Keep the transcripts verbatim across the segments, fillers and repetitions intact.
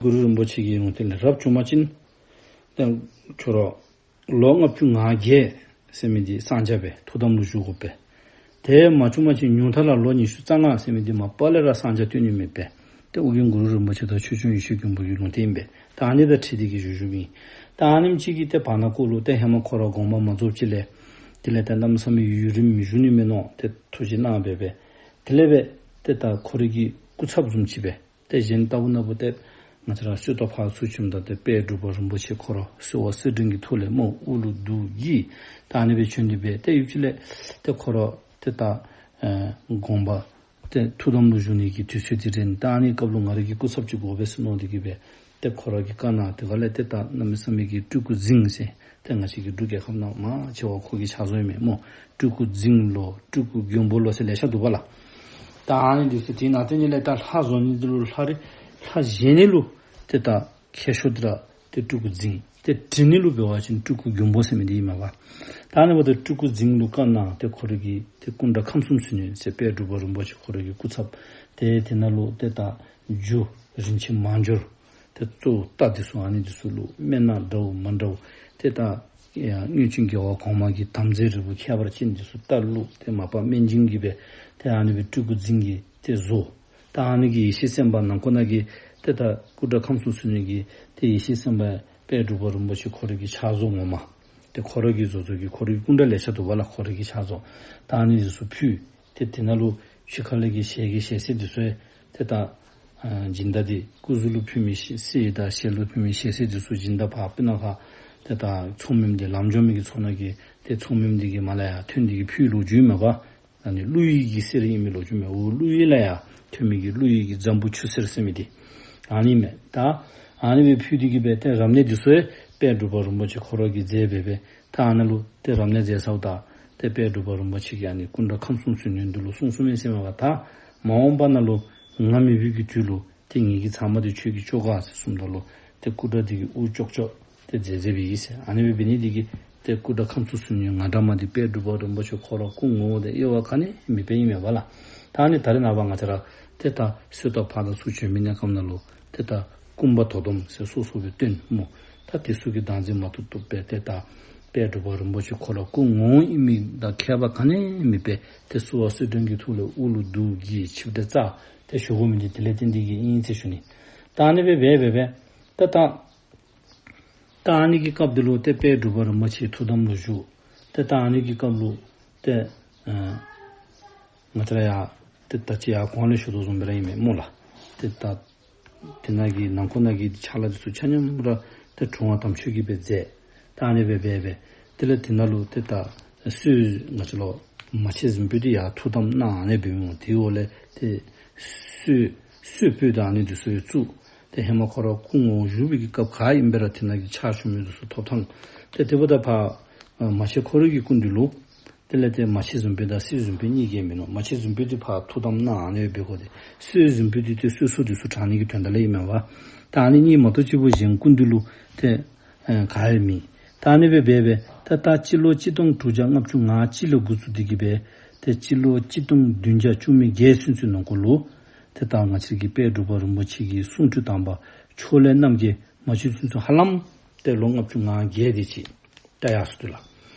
གུ་རུ་རིན་པོ་ཆེ་གི་ལུང་བསྟན་ལས་རབ་བྱུང་པ་ཅིན་ཏེ་ཁྱོད་ར་ལོ་ལྔ་བཅུ་ང་བརྒྱད་ཟེར་མི་འདི་གསང་རྒྱ་སྦེ་ཐུགས་དམ་ལུ་བཞུགས་དགོ་པས། དེ་མ་བྱུང་པ་ཅིན་ཉུང་མཐའ་ལུ་ལོ་ཉི་ཤུ་རྩ་ལྔ་ཟེར་མི་འདི་མ་པ་ལས་ར་གསང་རྒྱ་སྟོན་ནི་མེད་པས། ཏེ་ཨོ་རྒྱན་གུ་རུ་རིན་པོ་ཆེ་དང་ཆོས་སྐྱོང་ཡེ་ཤེས་མགོན་པོ་གི་ལུང་བསྟན་ཨིན་པས། ད་ཨ་ནི་དང་འཁྲིལ་ཏེ་གིས་བཞུགས་བཞུགསཔ་ཨིན། ད་ཨ་ནེམ་ཅིག་གིས་ཏེ་བར་ན་ཁོ་ལུ་ཏེ་ཧེ་མ་ཁོ་ར་དགོངས་པ་མ་རྫོགས་ཅིག་ལས་དེ་ལས་ཏེ་གནམ་མེད་ས་མེད་ཡུན་རིངམོ་མི་བཞུགས་ནི་མས་མནོ་སྟེ་ཐུགས་བཞེད་གནང་སྦེ་སྦེ་དེ་ལས་སྦེ་ཏེ་ད་ཁོ་རའི་གི་སྐུ་ཚབ་བཟུམ་ཅིག་སྦེ་ཏེ་གཞན་ལྟ་བུ་ན་བུ་ཏེ་ང་བཅས་ར་གསོལ་ཐབ་ཕར་ཚུར་བྱོནམ་ད་ཏེ་དཔལ་འབྲུག་པ་རིན་པོ་ཆེ་ཁོ་ར་གསོལ་བ་གསོལ་མགྲོན་གྱི་ཐོག་ལས་མོ་དབུ་ལུ་གདུགས་ཀྱིས་ད་ཨ་ནི་སྦེ་བྱོན་ཏེ་སྦེ་ཏེ་ཡུདཔ་ཅིག་ལས་ཏེ་ཁོ་ར་ཏེ་ད་ཨེ་དགོངས་པ་ཏེ་ཐུགས་དམ་ལུ་བཞུགས་ནི་གི་དུས་ཚོད་འདི་རན། ད་ཨ་ནི་སྐབས་ལུ་ང་རའི་གི་སྐུ་ཚབ་ཅིག་དགོ་པས་ཟེར་མནོ་སྟེ་གིས་སྦེ་ཏེ་ཁོ་ར་གིས་བཀའ་གནང་། དེ་ག་ལས་ཏེ་ད་གནམ་མེད་ས་མེད་ཀྱི་སྤྲུལ་སྐུ་རྫིང་ཟེར་ཏེ་ང་བཅས་ཀྱི་འབྲུག་རྒྱལ་ཁབ་ནང་མང་ཆེ་བ་ཁོ་གི་ཕྱག་བཟོ་ཨིན་མས་མོ། སྤྲུལ་སྐུ་རྫིང་ལོ་སྤྲུལ་སྐུ་མགོན་པོ་ལོ་ཟེར་ལེ་ཤ་འདུག་པ་ལགས། ད་ཨ་ནི་འདི་ཚུ་དེ་ནང་དེ་ཉིད་ལས་ད་ལྷ་བཟོ་ནི་འདི་ལུ་ལྷ་རི་ལྷ་བཞེངས་ནི་ལུ་ཏེ་ད་མཁས་ཤོས་འདི་ར་ཏེ་སྤྲུལ་སྐུ་རྫིང་། ཏེ་བྲི་ནི་ལུ་འབད་བ་ཅིན་སྤྲུལ་སྐུ་མགོན་པོ་ཟེར་མི་འདི་ཨིན་མས་པ། ད་ཨ་ནི་འབདཝ་ད་སྤྲུལ་སྐུ་རྫིང་ལུ་བཀའ་གནང་། ཏེ་ཁོ་རའི་གི་ཏེ་སྐུ་འདྲ་ཁམས་གསུམ་ཚུ་ནི་ཟེར་དཔལ་འབྲུག་པ་རིན་པོ་ཆེ་ཁོ་རའི་གི་སྐུ་ཚབ། ཏེ་དེ་ནང་ལུ་ཏེ་ད་རྒྱུ་རིན་ཆེན་མང་སྦྱོར་ཏེ་གཙོ་བོ་རྟ་འདི་ཚུ་ཨ་ནི་འདི་ཚུ་ལུ་སྨན་སྣ་འདྲཝ་མ་འདྲཝ་ཏེ་ད་ཡང་སྔོན་བྱོན་རྒྱལ་བ་གོང་མ་གི་དམ་རྫས་རིལ་བུ་ཁྱད་པར་ཅན་འདི་ཚུ་རྟ་ལུ་ཏེ་མ་པ་སྨན་སྦྱིན་གྱིས་སྦེ་ཏེ་ཨ་ནི་སྦེ་སྤྲུལ་སྐུ་རྫིང་གིས་ཏེ་བཟོ། ད་ཨ་ནི་གི་ཡེ་ཤེས་སེམས་དཔའ་ནང་ཁོག་ནང་གི་ཏེ་ད་སྐུ་འདྲ་ཁམས་གསུམ་ཚུ་ནི་གི་ཏེ་ཡེ་ཤེས་སེམས་དཔའ་དཔལ་འབྲུག་པ་རིན་པོ་ཆེ་ཁོ་རའི་གི་ཕྱག་བཟོ་ངོ་མ་ཏེ་ཁོ་རའི་གི་བཟོ་བཟོཝ་གི་ཁོ་རའི་གི་སྐུ་འདྲ་ལེ་ཤ་འདུག་པ་ལགས། ཁོ་རའི་གི་ཕྱག་བཟོ་ད་ཨ་ནི་འདི་ཚུ་ཕུལ། ཏེ་དེ་ནང་ལུ་ཕྱི་ཁ་ལས་ཀྱི་ཞལ་གྱི་ཞལ་གསེར་འདི་ཚུ་ཡང་ཏེ་ད་ཨ་སྦྱིན་བདག་འདི་སྐུ་གཟུགས་ལུ་ཕུལ་མི་ཞལ་གསེར་དང་ཞལ་ལུ་ཕུལ་མི་ཞལ་གསེར་འདི་ཚུ་སྦྱིན་བདག་ཕར་སྤུ་ན་ཁ་ཏེ་ད་ཚོང་མི་འདི་ལམ་འགྱོ་མི་གི་ཚོང་ནང་གི་ཏེ་ཚོང་མི་འདི་གི་མ་ལ་ཡ་ཐོན་འདི་གི་ཕུལ་ལོ་རྒྱུས་མས་པ། ཨ་ནི་ཀླུ་ཡི་གི་གསེར་ཨིན་མི་ལོ་རྒྱུས་མས། འོ་ཀླུ་ཡི་ལ་ཡ་ཐོན་མི་གི་ཀླུ་ཡི་གི་འཛམ་བུ་ཆུ་གསེར་ཟེར་མི་འདི་ཨ་ནི་མས། ད་ཨ་ནི་སྦེ་ཕུལ་ཏེ་གིས་སྦེ་ཏེ་རབ་གནས་འདི་ཚུ་ཡང་དཔལ་འབྲུག་པ་རིན་པོ་ཆེ་ཁོ་ར་གིས་མཛད་སྦེ་སྦེ་ད་ཨ་ནཱ་ལུ་ཏེ་རབ་གནས་མཛད་ཚརཝ་ད་ཏེ་དཔལ་འབྲུག་པ་རིན་པོ་ཆེ་གིས་ཨ་ནི་སྐུ་འདྲ་ཁམས་གསུམ་ཚུ་ནི་འདི་ལུ་གསུངས་གསུངསམ་ཨིན་ཟེར་མས་པ། ད་མ་འོངས་པ་ནང་ལུ་ང་མེད་པའི་གི་དུས་ལུ་ཏེ་ངེ་གི་ཚབ་མ་འདི་ཁྱོད་ཀྱིས་བཅོ་ག་ཟེར་གསུངམ་ད་ལུ་ཏེ་སྐུ་འདྲ་འདི་གིས་དབུ་ཅོག་ཅོག་ཏེ་མཛད་མཛདཔ་ཨིན་ཟེར། ཨ་ནི་སྦེ་འབད་ནི་འདི་གིས་ཏེ་སྐུ་འདྲ་ཁམས་གསུམ་ཚུ་ནི་ང་འདྲ་མ་འདི་དཔལ་འབྲུག་པ་རིན་པོ་ཆེ་ཁོ་ར་སྐུ་ངོ་བོ་འདི་དབྱེ་བ་ག་ནི་མེད་པའི་ཨིན་མས་པ་ལགས། ད་ཨ་ནི་ད་རེས་ནངས་པ་ང་བཅས་ར་ཏེ་ད་གསོལ་ཐབ་ཕར་དང་ཚུར་བྱོན་མི་ནང་སྐབས་ནང་ལུ་ཏེ་ད་སྐུ་འབག་དོ་དམ་ཟེར་སོ་སོ་སྦེ་སྟོན་མོ། ད་དེ་ཚུ་གི་བདག་འཛིན་མ་ཐུབ་ཐུབ་སྦེ་ཏེ་ད་དཔལ་འབྲུག་པ་རིན་པོ་ཆེ་ཁོ་ར་སྐུ་ངོ་བོ་ཨིན་མི་དང་ཁྱད་པར་ག་ནི་མེད་པའི་ཏེ་གསོལ་བ་གསོལ་མགྲོན་གྱི་ཐོག་ལས་དབུ་ལུ་གདུགས་ཀྱིས་ཆིབས་ཏེ་བཅར་ཏེ་བཞུགས་དགོ་མི་འདི་དེ་ལས་བརྟེན་ཏེ་གིས་ཨིན་ཟེར་ཞུ་ནི། ད་ཨ་ནི་སྦེ་འབད་འབད་འབད་ད་ད་ད་ཨ་ནི་གི་སྐབས་འདི་ལུ་ཏེ་དཔལ་འབྲུག་པ་རིན་པོ་ཆེ་ཐུགས་དམ་ལུ་བཞུགས། ཏེ་ད་ཨ་ནི་གི་སྐབས་ལུ་ཏེ་ཨ་ང་བཅས་ར་ཡང་ཏེ་ད་ཅི་ཡར་གོང་ལས་ཞུ་དོ་བཟུམ་སྦེ་ར་ཨིན་མས་སྨོ་ལགས། ཏེ་ད་དེ་ནང་གི་ནང་ཁོག་ནང་གི་ཕྱག་ལཱ་འདི་ཚུ་ཆ་མཉམ་ར་ཏེ་དྲུང་པ་དམ་ཆོས་ཀྱིས་སྦེ་མཛད། ད་ཨ་ནི་སྦེ་འབད་འབད་དེ་ལས་དེ་ནང་ལུ་ཏེ་ད་སྲོད་ང་བཅས་ལུ་མ་ཆེན་གཟིམ་དཔོན་འདི་ཡར་ཐུགས་དམ་གནང་ཨ་ནི་སྦེ་འོང་། དེའི་འོག་ལས་ཏེ་སྲོད་སྲོད་སྤོས་དང་ཨ་ནི་འདི་ཚུ་ཡང་བཙུགས། ཏེ་ཧེ་མ་ཁོ་ར་སྐུ་ངོ་བོ་བཞུགས་པའི་གི་སྐབས་ག་ཨིན་པས་ར་དེ་ནང་གི་ཕྱག་ཞུ་མི་འདི་ཚུ་ཐོབ་ཐངས་ཏེ་དེ་འབདཝ་ད་ཕར་མ་ཆེན་ཁོ་རའི་གི་སྐུ་མདུན་ལུ་དེ་ལས་ཏེ་མ་ཆེན་གཟིམ་དཔོན་དང་སྲོད་གཟིམ་དཔོན་གཉིས་ཀྱིས་མིན་ནུག། མ་ཆེན་གཟིམ་དཔོན་འདི་ཕར་ཐུགས་དམ་གནང་ཨ་ནི་སྦེ་འབད་དགོ། ཏེ་སྲོད་གཟིམ་དཔོན་འདི་ཏེ་གསོལ་ཚོགས་འདི་ཚུ་དྲང་ནི་གི་དོན་དག་ལས་ཨིན་མས་པ། ད་ཨ་ནི་གཉིས་མ་གཏོགས་གཅིག་པོ་གཞན་སྐུ་མདུན་ལུ་ཏེ་ཨེ་ག་ཡང་མེད། ད་ཨ་ནི་སྦེ་འབད་འབད་ད་ད་སྤྱི་ལོ་གཅིག་སྟོང་དྲུག་བརྒྱ་ལྔ་བཅུ་ང་གཅིག་ལས་འགོ་བཙུགས་ཏེ་གིས་སྦེ་ཏེ་སྤྱི་ལོ་གཅིག་སྟོང་བདུན་བརྒྱ་བཅུ་མེད་བརྒྱད་ཚུན་ཚོད་ནང་འཁོད་ལུ་ཏེ་ད་ང་བཅས་ཀྱི་དཔལ་འབྲུག་པ་རིན་པོ་ཆེ་གི་གསུང་སྤྲུལ་དམ་པ་ཕྱོགས་ལས་རྣམ་རྒྱལ་མ་བྱོན་ཚུན་ཚོད་ཧ་ལམ་ཏེ་ལོ་ལྔ་བཅུ་ང་བརྒྱད་དེ་ཅིག་ད་ཡར་སོང་འདུག་ལགས།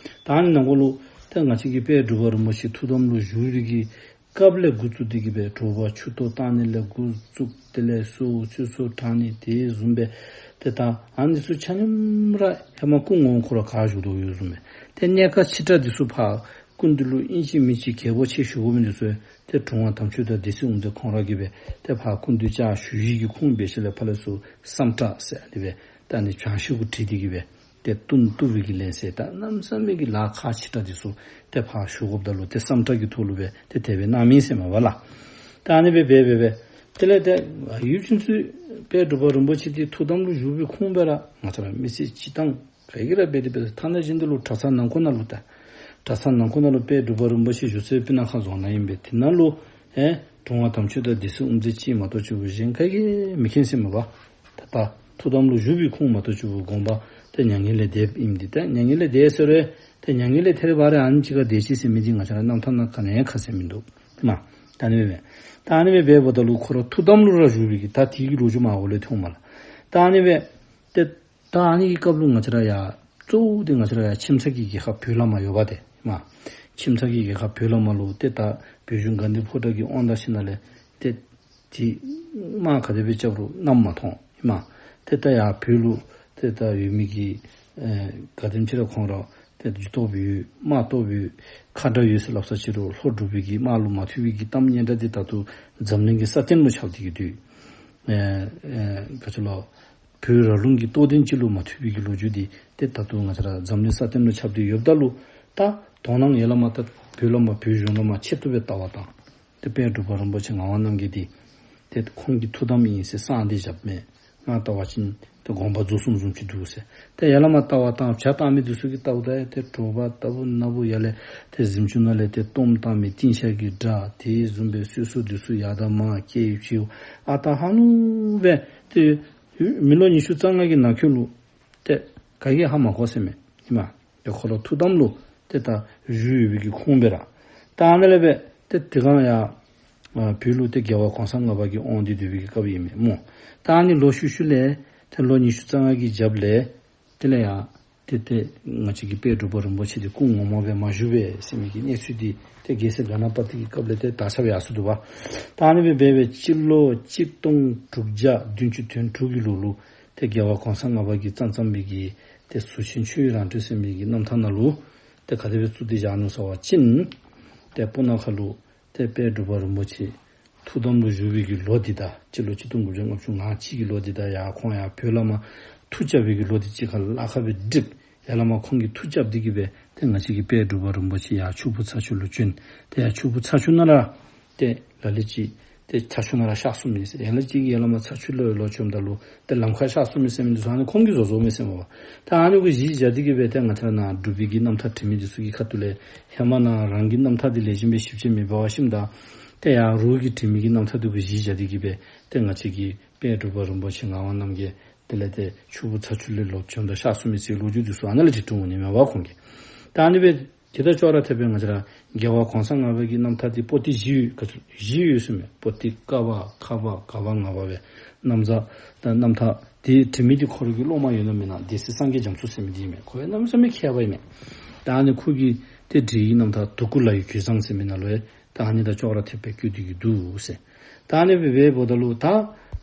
ད་ཨ་ནི་ནང་འཁོད་ལུ་ཏེ་ང་བཅས་ཀྱི་དཔལ་འབྲུག་པ་རིན་པོ་ཆེ་ཐུགས་དམ་ལུ་བཞུགས་པའི་གི་སྐབས་ལས་འགོ་བཙུགས་ཏེ་གིས་སྦེ་དྲོ་པ་ཆུ་གཏོར་བཏང་ནི་ལས་འགོ་བཙུགས་དེ་ལས་གསོལ་ཚོགས་དྲང་ནི་དེ་བཟུམ་སྦེ་ཏེ་ད་ཨ་ནི་ཚུ་ཆ་མཉམ་ར་ཧེ་མ་སྐུ་ངོ་བོ་ཁོ་ར་ག་བཞུགས་དོ་ཡོདཔ་བཟུམ་སྦེ་ཏེ་གནད་ཁག་ཆེ་དྲགས་འདི་ཚུ་ཕར་སྐུ་མདུན་ལུ་ཨིན་ཅི་མིན་ཅི་གལ་པོ་ཆེ་ཞུ་དགོ་མི་འདི་ཚུ་ཏེ་དྲུང་པ་དམ་ཆོས་དང་སྡེ་སྲིད་དབུ་མཛད་ཁོང་ར་གིས་སྦེ་ཏེ་ཕར་སྐུ་མདུན་བཅར་ཞུ་ཡིག་གི་ཁུངས་འབད་ཞིནམ་ལས་ཕར་ལས་ཚུར་སམ་ཊ་ཟེར་ཨ་ནི་སྦེ་ད་ཨ་ནི་བྱང་ཤིང་གུ་བྲིས་ཏེ་གིས་སྦེ་ཏེ་གཏུམ་གཏུབ་པའི་གི་ལན་ཟེར་ད་གནམ་མེད་ས་མེད་ཀྱི་ལཱ་ཁག་ཆེ་དྲགས་འདི་ཚུ་ཏེ་ཕར་ཞུ་དགོཔ་ད་ལུ་ཏེ་སམ་ཊ་གི་ཐོག་ལུ་སྦེ་ཏེ་དེ་སྦེ་གནང་མི་ཟེར་མས་པ་ལགས། ད་ཨ་ནི་སྦེ་འབད་འབད་འབད་དེ་ལས་ཏེ་ཡུན་ཚུན་ཚོད་དཔལ་འབྲུག་པ་རིན་པོ་ཆེ་འདི་ཐུགས་དམ་ལུ་བཞུགས་པའི་ཁུངས་སྦེ་ར་ང་བཅས་ར་མི་ཚེ་སྤྱིར་བཏང་ག་གིས་ར་འབད་དེ་འབད་ཐ་ན་གཞན་དུ་ལུ་གྲྭ་ཚང་ནང་འཁོད་ནང་ལུ་ད་གྲྭ་ཚང་ནང་འཁོད་ནང་ལུ་དཔལ་འབྲུག་པ་རིན་པོ་ཆེ་བཞུགས་སའི་སྤུ་ན་ཁ་རྫོང་ནང་ཨིན་པས། དེ་ནང་ལུ་ཨེ་དྲུང་པ་དམ་ཆོས་དང་སྡེ་སྲིད་དབུ་མཛད་ཅིག་མ་གཏོགས་གཅིག་པོ་གཞན་ག་གིས་མི་མཁྱེན་ཟེར་མས་པ། ད་ད་ཐུགས་དམ་ལུ་བཞུགས་པའི་ཁུངས་མ་གཏོགས་གཅིག་པོ་དགོངས་པ་ཏེ་མྱ་ངན་ལས་འདས་ཨིནམ་འདི་ད་མྱ་ངན་ལས་འདས་ཟེར་རུང་ཏེ་མྱ་ངན་ལས་ཐར་བར་ཨ་ནི་ཅིག་ཁར་འདས་ཅི་ཟེར་མི་འདི་ང་བཅས་ར་རྣམ་ཐར་ནང་ག་ནི་ཡང་ཁ་གསལ་མིན་འདུག་མ། ད་ཨ་ནི་སྦེ་ད་ཨ་ནི་སྦེ་འབདཝ་ད་ལུ་ཁོ་ར་ཐུགས་དམ་ལུ་ར་བཞུགས་པའི་གི་ད་དེ་གི་ལོ་རྒྱུས་མར་འོག་ལས་ཐོན་མས་ལགས། ད་ཨ་ནི་སྦེ་ཏེ་ད་ཨ་ནི་གི་སྐབས་ལུ་ང་བཅས་ར་ཡ་གཙོ་བོ་འདི་ང་བཅས་ར་ཡ་ཁྱིམ་ཚང་གི་རྒྱལ་ཁབ་བོད་ལས་མར་ཡོདཔ་ཏེ་མ། ཁྱིམ་ཚང་གི་རྒྱལ་ཁབ་བོད་ལས་མར་ལུ་ཏེ་ད་བོད་གཞུང་དགའ་ལྡན་ཕོ་བྲང་གི་དབང་བདག་ཅིག་ནང་ལས་ཏེ་དེ་དམག་ག་དེ་སྦེ་རྐྱབ་རུང་མནའམ་མ་ཐོངམ་ཨིན་མས། ཏེ་ད་ཡར་བོད་ལུ་ཏེ་ད་ཡོད་མི་གི་ཨེ་ག་དེམ་ཅིག་ར་ཁོང་ར་ཏེ་རྒྱུ་སྟོབས་ཡོད་དམག་སྟོབས་ཡོད་ཁ་དྲག་ཡོད་ཟེར་སླབ་ས་ཅིག་རུང་ལྷོ་འབྲུག་པའི་གི་དམག་ལུ་མ་ཐུབ་པའི་གི་གཏམ་སྙན་གྲགས་འདི་ད་ལྟོ་འཛམ་གླིང་གི་ས་སྟེང་ལུ་ཁྱབ་སྟེ་གི་འདུག། ཨེ་ཨེ་ག་ཅི་ལོ། བོད་ར་ལུང་གི་རྟོགས་ལྡན་ཅིག་ལུ་མ་ཐུབ་པའི་གི་ལོ་རྒྱུས་འདི་ཏེ་ད་ལྟོ་ང་བཅས་ར་འཛམ་གླིང་ས་སྟེང་ལུ་ཁྱབ་སྟེ་ཡོདཔ་ད་ལུ་ད་དོ་སྣང་ཡར་ལས་མར་ད་བོད་ལས་མར་བོད་གཞུང་ལས་མར་ཆེད་དུ་སྦེ་ལྟ་བ་དང་། ཏེ་དཔལ་འབྲུག་པ་རིན་པོ་ཆེ་ངག་དབང་རྣམ་རྒྱལ་འདི་ཏེ་ཁོང་གི་ཐུགས་དམ་ཨིན་ཟེར་གསང་སྟེ་བཞགཔ་མས། ང་ལྟ་བ་ཅིན་ཏེ་དགོངས་པ་རྫོགས་སོངམ་བཟུམ་ཅིག་འདུག་ཟེར། ཏེ་ཡར་ལས་མར་ལྟ་བ་དང་བྱ་བཏང་མི་འདི་ཚུ་གིས་ལྟཝ་ད་ཏེ་དྲོ་པ་ལྟ་བུ་ན་བུ་ཡར་ལས་ཏེ་གཟིམ་ཅུང་ནང་ལས་ཏེ་གཏོརམ་བཏང་མི་ཏིང་ཤག་གི་སྒྲ་དེ་བཟུམ་སྦེ་གསོལ་གསོལཝ་འདི་ཚུ་ཡར་དང་མར་སྐྱེལ་བྱེལཝ་ཨ་རྟག་ཧ་ལུགས་སྦེ་ཏེ་མི་ལོ་ཉི་ཤུ་རྩ་ལྔ་གི་ནང་འཁོད་ལུ་ཏེ་ག་གིས་ཧ་མ་གོ་ཟེར་མས་ཨིན་མས། ཏེ་ཁོ་ར་ཐུགས་དམ་ལུ་ཏེ་ད་བཞུགས་ཡོད་པའི་གི་ཁུངས་སྦེ་ར། ད་ཨ་ནཱ་ལས་སྦེ་ཏེ་དེ་སྒང་ཡང་ཨ་བོད་ལུ་ཏེ་རྒྱལ་བ་གོང་ས་ལྔ་པ་གིས་དབང་སྡུད་སྡོད་པའི་གི་སྐབས་ཨིན་མས་སྨོ། ད་ཨ་ནི་ལོ་ཤུལ་ཤུལ་ལས་ཏེ་ལོ་ཉི་ཤུ་རྩ་ལྔ་གི་རྒྱབ་ལས་དེ་ལས་ཡང་ཏེ་ཏེ་ང་བཅས་ཀྱི་དཔལ་འབྲུག་པ་རིན་པོ་ཆེ་འདི་སྐུ་ངོ་མ་སྦེ་མ་བཞུགས་པས་ཟེར་མི་གི་གནས་ཚུལ་འདི་ཏེ་རྒྱལ་སྲས་ག་ན་པ་ཏི་གི་སྐབས་ལས་ཏེ་དར་ཁྱབ་ཡར་སོ་འདུག་པ། ད་ཨ་ནི་སྦེ་འབད་སྦེ་སྤྱི་ལོ་གཅིག་སྟོང་དྲུག་བརྒྱ་བདུན་ཅུ་དོན་དྲུག་གི་ལོ་ལུ་ཏེ་རྒྱལ་བ་གོང་ས་ལྔ་པ་གིས་བརྩམས་བརྩམས་པའི་གི་ཏེ་ཟུར་ཆེན་ཆོས་དབྱིངས་རང་གྲོལ་ཟེར་མི་གི་རྣམ་ཐར་ནང་ལུ་ཏེ་ག་དེ་སྦེ་བཙུགས་ཏེ་བཞག་ནུག་ཟེར་བ་ཅིན་ཏེ་སྤུ་ན་ཁ་ལུ་ཏེ་དཔལ་འབྲུག་པ་རིན་པོ་ཆེ་ཐུགས་དམ་ལུ་བཞུགས་པའི་གི་ལོ་འདི་དང་སྤྱི་ལོ་གཅིག་སྟོང་དགུ་བརྒྱ་ལྔ་བཅུ་ང་གཅིག་གི་ལོ་འདི་དང་ཡར་ཁོང་ཡར་བོད་ལས་མར་མཐུ་རྐྱབ་པའི་གི་ལོ་འདི་གཅིག་ཁར་ལ་ཁ་སྦེ་སྒྲིག། ཡར་ལས་མར་ཁོང་གིས་མཐུ་རྐྱབ་སྟེ་གི་སྦེ་ཏེ་ང་བཅས་ཀྱི་དཔལ་འབྲུག་པ་རིན་པོ་ཆེ་ཡར་ཆུ་སྦུག་ཚ་ཆུ་ལུ་བྱོན། ཏེ་ཡར་ཆུ་སྦུག་ཚ་ཆུ་ནང་ར་ཏེ་ལ་ལུ་ཅིག་ཏེ་ཚ་ཆུ་ནང་ར་གཤགས་སོང་མས་ཟེར། ཡང་ལ་ལུ་ཅིག་ཡར་ལས་མར་ཚ་ཆུ་ལུ་ལོག་བྱོནམ་ད་ལུ་ཏེ་ལམ་ཁར་གཤགས་སོང་མས་ཟེར་མི་འདི་ཚུ་ཨ་ནི་ཁོང་གིས་བཟོ་བཟོཝ་མས་ཟེར་མས་པ། ད་ཨ་ནི་གུ་གཞི་བཞག་སྟེ་གི་སྦེ་ཏེ་ང་བཅས་ར་ནཱ་འབྲུག་པའི་གི་རྣམ་ཐར་འབྲི་མི་འདི་ཚུ་གི་ཁ་ཐུག་ལས་ཧེ་མ་ནཱ་རང་གི་རྣམ་ཐར་འདི་ལེགས་ཤོམ་སྦེ་ཞིབ་དཔྱད་མི་འབད་བ་ཅིན་ད་ཏེ་ཡར་རོགས་ཀྱིས་འབྲི་མི་གི་རྣམ་ཐར་འདི་གུ་གཞི་བཞག་སྟེ་གི་སྦེ་ཏེ་ང་བཅས་ཀྱི་དཔལ་འབྲུག་པ་རིན་པོ་ཆེ་ངག་དབང་རྣམ་རྒྱལ་དེ་ལས་ཏེ་ཆུ་སྦུག་ཚ་ཆུ་ལས་ལོག་བྱོནམ་ད་གཤགས་སོང་མས་ཟེར་ལོ་རྒྱུས་འདི་ཚུ་ཨ་ནཱ་ལས་ཅིག་འབྲི་འོང་ནི་མས་པ་ཁོང་གིས། ད་ཨ་ནི་སྦེ་དེ་དང་ཅོག་ར་འཐདཔ་སྦེ་ང་བཅས་ར་རྒྱལ་བ་གོང་ས་ལྔ་པ་གི་རྣམ་ཐར་འདི་པོ་ཏི་བཞི་ཡོད། ག་ཚོད་བཞི་ཡོད་ཟེར་མས། པོ་ཏི་ཀ་པ་ཁ་པ་ག་པ་ང་པ་སྦེ་རྣམ་ཐར་ད་རྣམ་ཐར་འདི་འབྲི་མི་འདི་ཁོ་ར་གི་སློབ་མ་ཡོད་ན་མེན་ན་སྡེ་སྲིད་སངས་རྒྱས་རྒྱ་མཚོ་ཟེར་མི་འདི་ཨིན་མས། ཁོ་ཡང་གནམ་མེད་ས་མེད་མཁས་པ་ཨིན་མས། ད་ཨ་ནི་ཁོ་གིས་ཏེ་བྲིས་ཡི་རྣམ་ཐར་དུ་ཀཱུ་ལ་ཡི་གོས་བཟང་ཟེར་མི་ནང་ལུ་ཡང་ད་ཨ་ནི་དང་ཅོག་ར་འཐདཔ་སྦེ་བཀོད་དེ་གི་འདུག་ཟེར། ད་ཨ་ནི་སྦེ་འབདཝ་ད་ལུ་ད་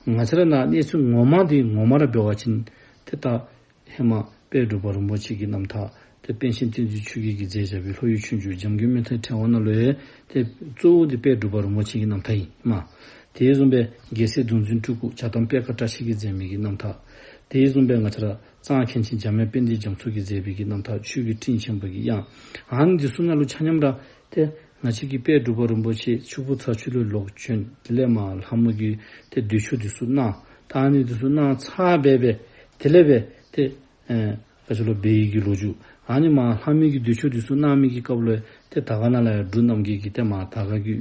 ང་བཅས་ར་ནཱ་གནས་ཚུལ་ངོ་མ་འདི་ངོ་མ་ར་འབད་བ་ཅིན་ཏེ་ད་ཧེ་མ་དཔལ་འབྲུག་པ་རིན་པོ་ཆེ་གི་རྣམ་ཐར་ཏེ་པཎ་ཆེན་བསྟན་འཛིན་ཆོས་རྒྱལ་གྱིས་མཛད་བཞག་པའི་ལྷོ་ཡུལ་ཆོས་འབྱུང་འཇམ་མགོན་མི་ཐོག་ཕྲེང་བ་ནང་ལུ་ཡང་ཏེ་གཙོ་བོ་འདི་དཔལ་འབྲུག་པ་རིན་པོ་ཆེ་གི་རྣམ་ཐར་ཨིན་མས། དེ་བཟུམ་སྦེ་རྒྱལ་སྲས་གདུང་འཛིན་སྤྲུལ་སྐུ་བྱ་བཏང་པད་དཀར་བཀྲ་ཤིས་ཀྱིས་མཛད་མི་གི་རྣམ་ཐར། དེ་བཟུམ་སྦེ་ང་བཅས་ར་གཙང་མཁན་ཆེན་འཇམ་དབྱངས་དཔལ་ལྡན་རྒྱ་མཚོ་གིས་མཛད་པའི་གི་རྣམ་ཐར་ཆོས་ཀྱི་སྤྲིན་ཆེན་པོ་གི་དབྱངས། ཨ་ནི་འདི་ཚུ་ནང་ལུ་ཆ་མཉམ་ར་ཏེ་ང་བཅས་ཀྱི་དཔལ་འབྲུག་པ་རིན་པོ་ཆེ་ཆུ་སྦུག་ཚ་ཆུ་ལས་ལོག་བྱོན། དེ་ལས་མར་ལྷ་མོ་གི་ཏེ་འདོད་ཆོས་འདི་ཚུ་གནང་། ད་ཨ་ནི་འདི་ཚུ་གནང་ཚར་སྦེ་སྦེ་དེ་ལས་སྦེ་ཏེ་ཨེ་ག་ཅི་ལོ་འབད་ཡི་གི་ལོ་རྒྱུས། ཨ་ནི་མར་ལྷ་མོ་གི་འདོད་ཆོས་འདི་ཚུ་གནང་མི་གི་སྐབས་ལུ་ཏེ་དར་དཀར་ནང་ལས་ཡར་འབྲུག་རྣམ་རྒྱལ་གྱིས་ཏེ་མར་དར་དཀར་གྱི་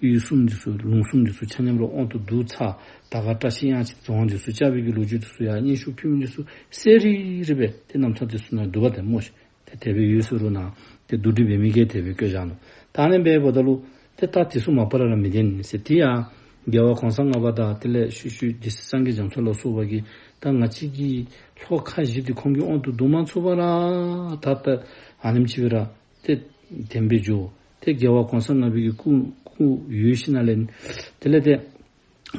ཡུལ་གསུམ་འདི་ཚུ་ལུང་གསུམ་འདི་ཚུ་ཆ་མཉམ་ར་དབང་དུ་བསྡུ་ཚར། དར་དཀར་བཀྲ་ཤིས་གཡང་སྐྱིད་རྫོང་འདི་ཚུ་བཅགས་པའི་གི་ལོ་རྒྱུས་འདི་ཚུ་ཡང་སྙན་ཞུ་ཕུལ་མི་འདི་ཚུ་གསལ་རི་རི་སྦེ་ཏེ་རྣམ་ཐར་འདི་ཚུ་ནང་འདུག་པ་ཏེ་སྨོ་ཤིག། ཏེ་དེ་སྦེ་ཡོད་ཟེར་རུང་ནཱ་ཏེ་བསྡུ་སྒྲིག་འབད་མི་གིས་དེ་སྦེ་བཀོད་བཞག་ནུག། ད་ཨ་ནི་འབདཝ་ད་ལུ་ཏེ་ད་འདི་ཚུ་མ་པ་ར་ར་མི་བདེན་ཟེར། དེ་ཡང་རྒྱལ་བ་གོང་ས་ལྔ་པ་དང་དེ་ལས་ཤུལ་ཤུལ་སྡེ་སྲིད་སངས་རྒྱས་རྒྱ་མཚོ་ལ་སོགས་པ་གིས་ད་ང་བཅས་ཀྱི་ལྷོ་ཁ་བཞི་འདི་ཁོང་གིས་དབང་དུ་བསྡུ་མ་ཚུགས་པར་ད་ད་ཨ་ནེམ་ཅིག་སྦེ་ར་ཏེ་དེ་སྦེ་འགྱོ། ཏེ་རྒྱལ་བ་གོང་ས་ལྔ་པའི་གི་སྐུ་སྐུ་ཡོད་ཞིནམ་ལས་དེ་ལས་ཏེ་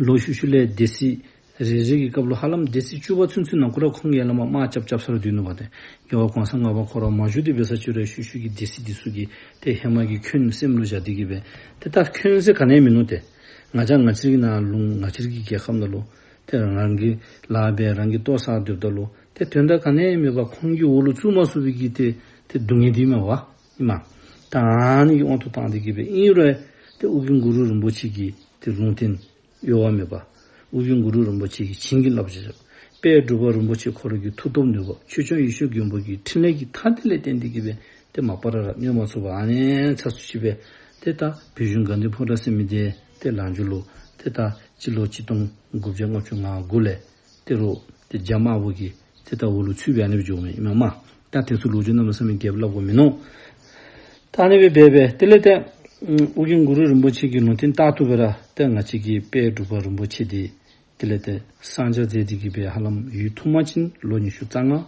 ལོ་ཤུལ་ཤུལ་ལས་སྡེ་སྲིད་རེ་རེ་གི་སྐབས་ལུ་ཧ་ལམ་སྡེ་སྲིད་བཅུ་པ་ཚུན་ཚོད་ནང་ཁོ་ར་ཁོང་གིས་ཧ་ལམ་དམག་རྐྱབ་རྐྱབ་ས་ར་སྡོད་ནུག་པ་ཏེ། རྒྱལ་བ་གོང་ས་ལྔ་པ་ཁོ་ར་མ་བཞུགས་ཏེ་འབད་ས་ཅིག་རུང་ཤུལ་ཤུལ་གྱི་སྡེ་སྲིད་འདི་ཚུ་གིས་ཏེ་ཧེ་མ་གི་འཁོན་སེམས་ལུ་བཞག་སྟེ་གི་སྦེ་ཏེ་ད་འཁོན་ཟེར་ག་ནི་ཡང་མིན་ནུག་ཏེ། ང་བཅས་ང་བཅས་ཀྱི་ནཱ་ལུང་ང་བཅས་ཀྱི་རྒྱལ་ཁབ་ནང་ལུ་ཏེ་རང་གི་ལཱ་འབད་རང་གི་ལྟོ་བཟའ་སྡོདཔ་ད་ལུ་ཏེ་དོན་དག་ག་ནི་ཡང་མེད་པར་ཁོང་གི་འོག་ལུ་བཙུགས་མ་ཚུགས་པའི་གི་ཏེ་ཏེ་སྡུག་བསྔལ་འདི་མས་པ་ཨིན་མས། ད་ཨ་ནི་གི་དབང་དུ་བཏང་སྟེ་གི་སྦེ་ཨིན་རུང་ཏེ་ཨོ་རྒྱན་གུ་རུ་རིན་པོ་ཆེ་གི་ཏེ་ལུང་བསྟན་གཡོ་བ་མེད་པ། ཨོ་རྒྱན་གུ་རུ་རིན་པོ་ཆེ་གི་བྱིན་གྱིས་བརླབས་བྱས། དཔལ་འབྲུག་པ་རིན་པོ་ཆེ་ཁོ་ར་གི་མཐུ་སྟོབས་ནུས་པ། ཆོས་སྐྱོང་ཡེ་ཤེས་མགོན་པོ་གི་ཕྲིན་ལས་ཀྱི་མཐའ་འདི་ལས་བརྟེན་ཏེ་གི་སྦེ་ཏེ་མ་པ་ར་ར་གནོད་མ་ཚུགས་པར་ཨ་ནི་ཚ་སུ་ཅིག་སྦེ་ཏེ་ད་བོད་གཞུང་དགའ་ལྡན་ཕོ་བྲང་ཟེར་མི་འདི་ཏེ་ལངས་རྒྱུ་ལུ་ཏེ་ད་སྤྱི་ལོ་གཅིག་སྟོང་དགུ་བརྒྱ་ལྔ་བཅུ་ང་དགུ་ལས་ཏེ་རུང་ཏེ་རྒྱ་དམར་པོ་གི་ཏེ་ད་འོག་ལུ་ཚུད་སྦེ་ཨ་ནི་སྦེ་འགྱོཝ་མས་ཨིན་མས། ད་དེ་ཚུ་ལོ་རྒྱུས་གནམ་མེད་ས་མེད་རྒྱས་པ་སླབ་དགོཔ་མིན་ནུག། ད་ཨ་ནི་སྦེ་འབད་སྦེ་དེ་ལས་ཏེ་ཨོ་རྒྱན་གུ་རུ་རིན་པོ་ཆེ་གི་ལུང་བསྟན་ལྟར་དུ་སྦེ་ར་ཏེ་ང་བཅས་ཀྱི་དཔལ་འབྲུག་པ་རིན་པོ་ཆེ་འདི་ དེ་ལས་ཏེ་གསང་རྒྱ་མཛད་དེ་གི་སྦེ་ཧ་ལམ་ཡུན་ཐུང་མ་ཅིན་ལོ་ཉི་ཤུ་རྩ་ལྔ།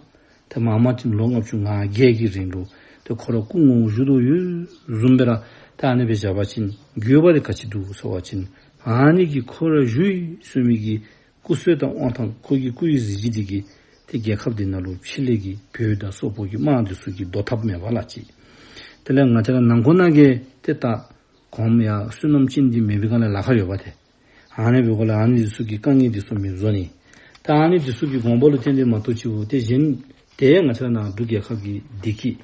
ཏེ་མང་མ་ཅིན་ལོ་ལྔ་བཅུ་ང་བརྒྱད་ཀྱི་རིང་ལུ་ཏེ་ཁོ་ར་སྐུ་ངོ་བོ་བཞུགས་དོ་ཡོདཔ་བཟུམ་སྦེ་ར་ཏེ་ཨ་ནི་སྦེ་བཞག་པ་ཅིན་དགོས་པ་དེ་ག་ཅི་འདུག་ཟེར་བ་ཅིན། ཨ་ནི་གི་ཁོ་ར་བཞུགས་ཡོད་ཟེར་མི་གི་སྐུ་བསོད་དང་དབང་ཐང་ཁོ་གི་སྐུ་ཡི་གཟི་བརྗིད་དེ་གིས་ཏེ་རྒྱལ་ཁབ་འདི་ནང་ལུ་ཕྱི་ལས་ཀྱི་བོད་དང་སོག་པོ་གི་དམག་འདི་ཚུ་གིས་བཟློག་ཐབས་མེད་པ་ལ་ཅིག། དེ་ལས་ང་བཅས་ར་ནང་འཁོད་ནང་གི་ཏེ་ད་གོངམ་ཡང་བསོད་ནམས་ཅན་འདི་མེད་པའི་སྒང་ལས་ལཱ་ཁག་ཡོད་པ་ཏེ། ཨ་ནི་འབདཝ་ལས་ཨ་ནི་འདི་ཚུ་གི་དཀའ་ངལ་འདི་ཚུ་མི་བཟོ་ནི། ད་ཨ་ནི་འདི་ཚུ་གི་དགོངས་པ་ལུ་བརྟེན་ཏེ་མ་གཏོགས་ཅིག་འབདཝ་ཏེ་གཞན་ཏེ་ང་བཅས་ར་ནང་འབྲུག་རྒྱལ་ཁབ་ཀྱི་བདེ་སྐྱིད་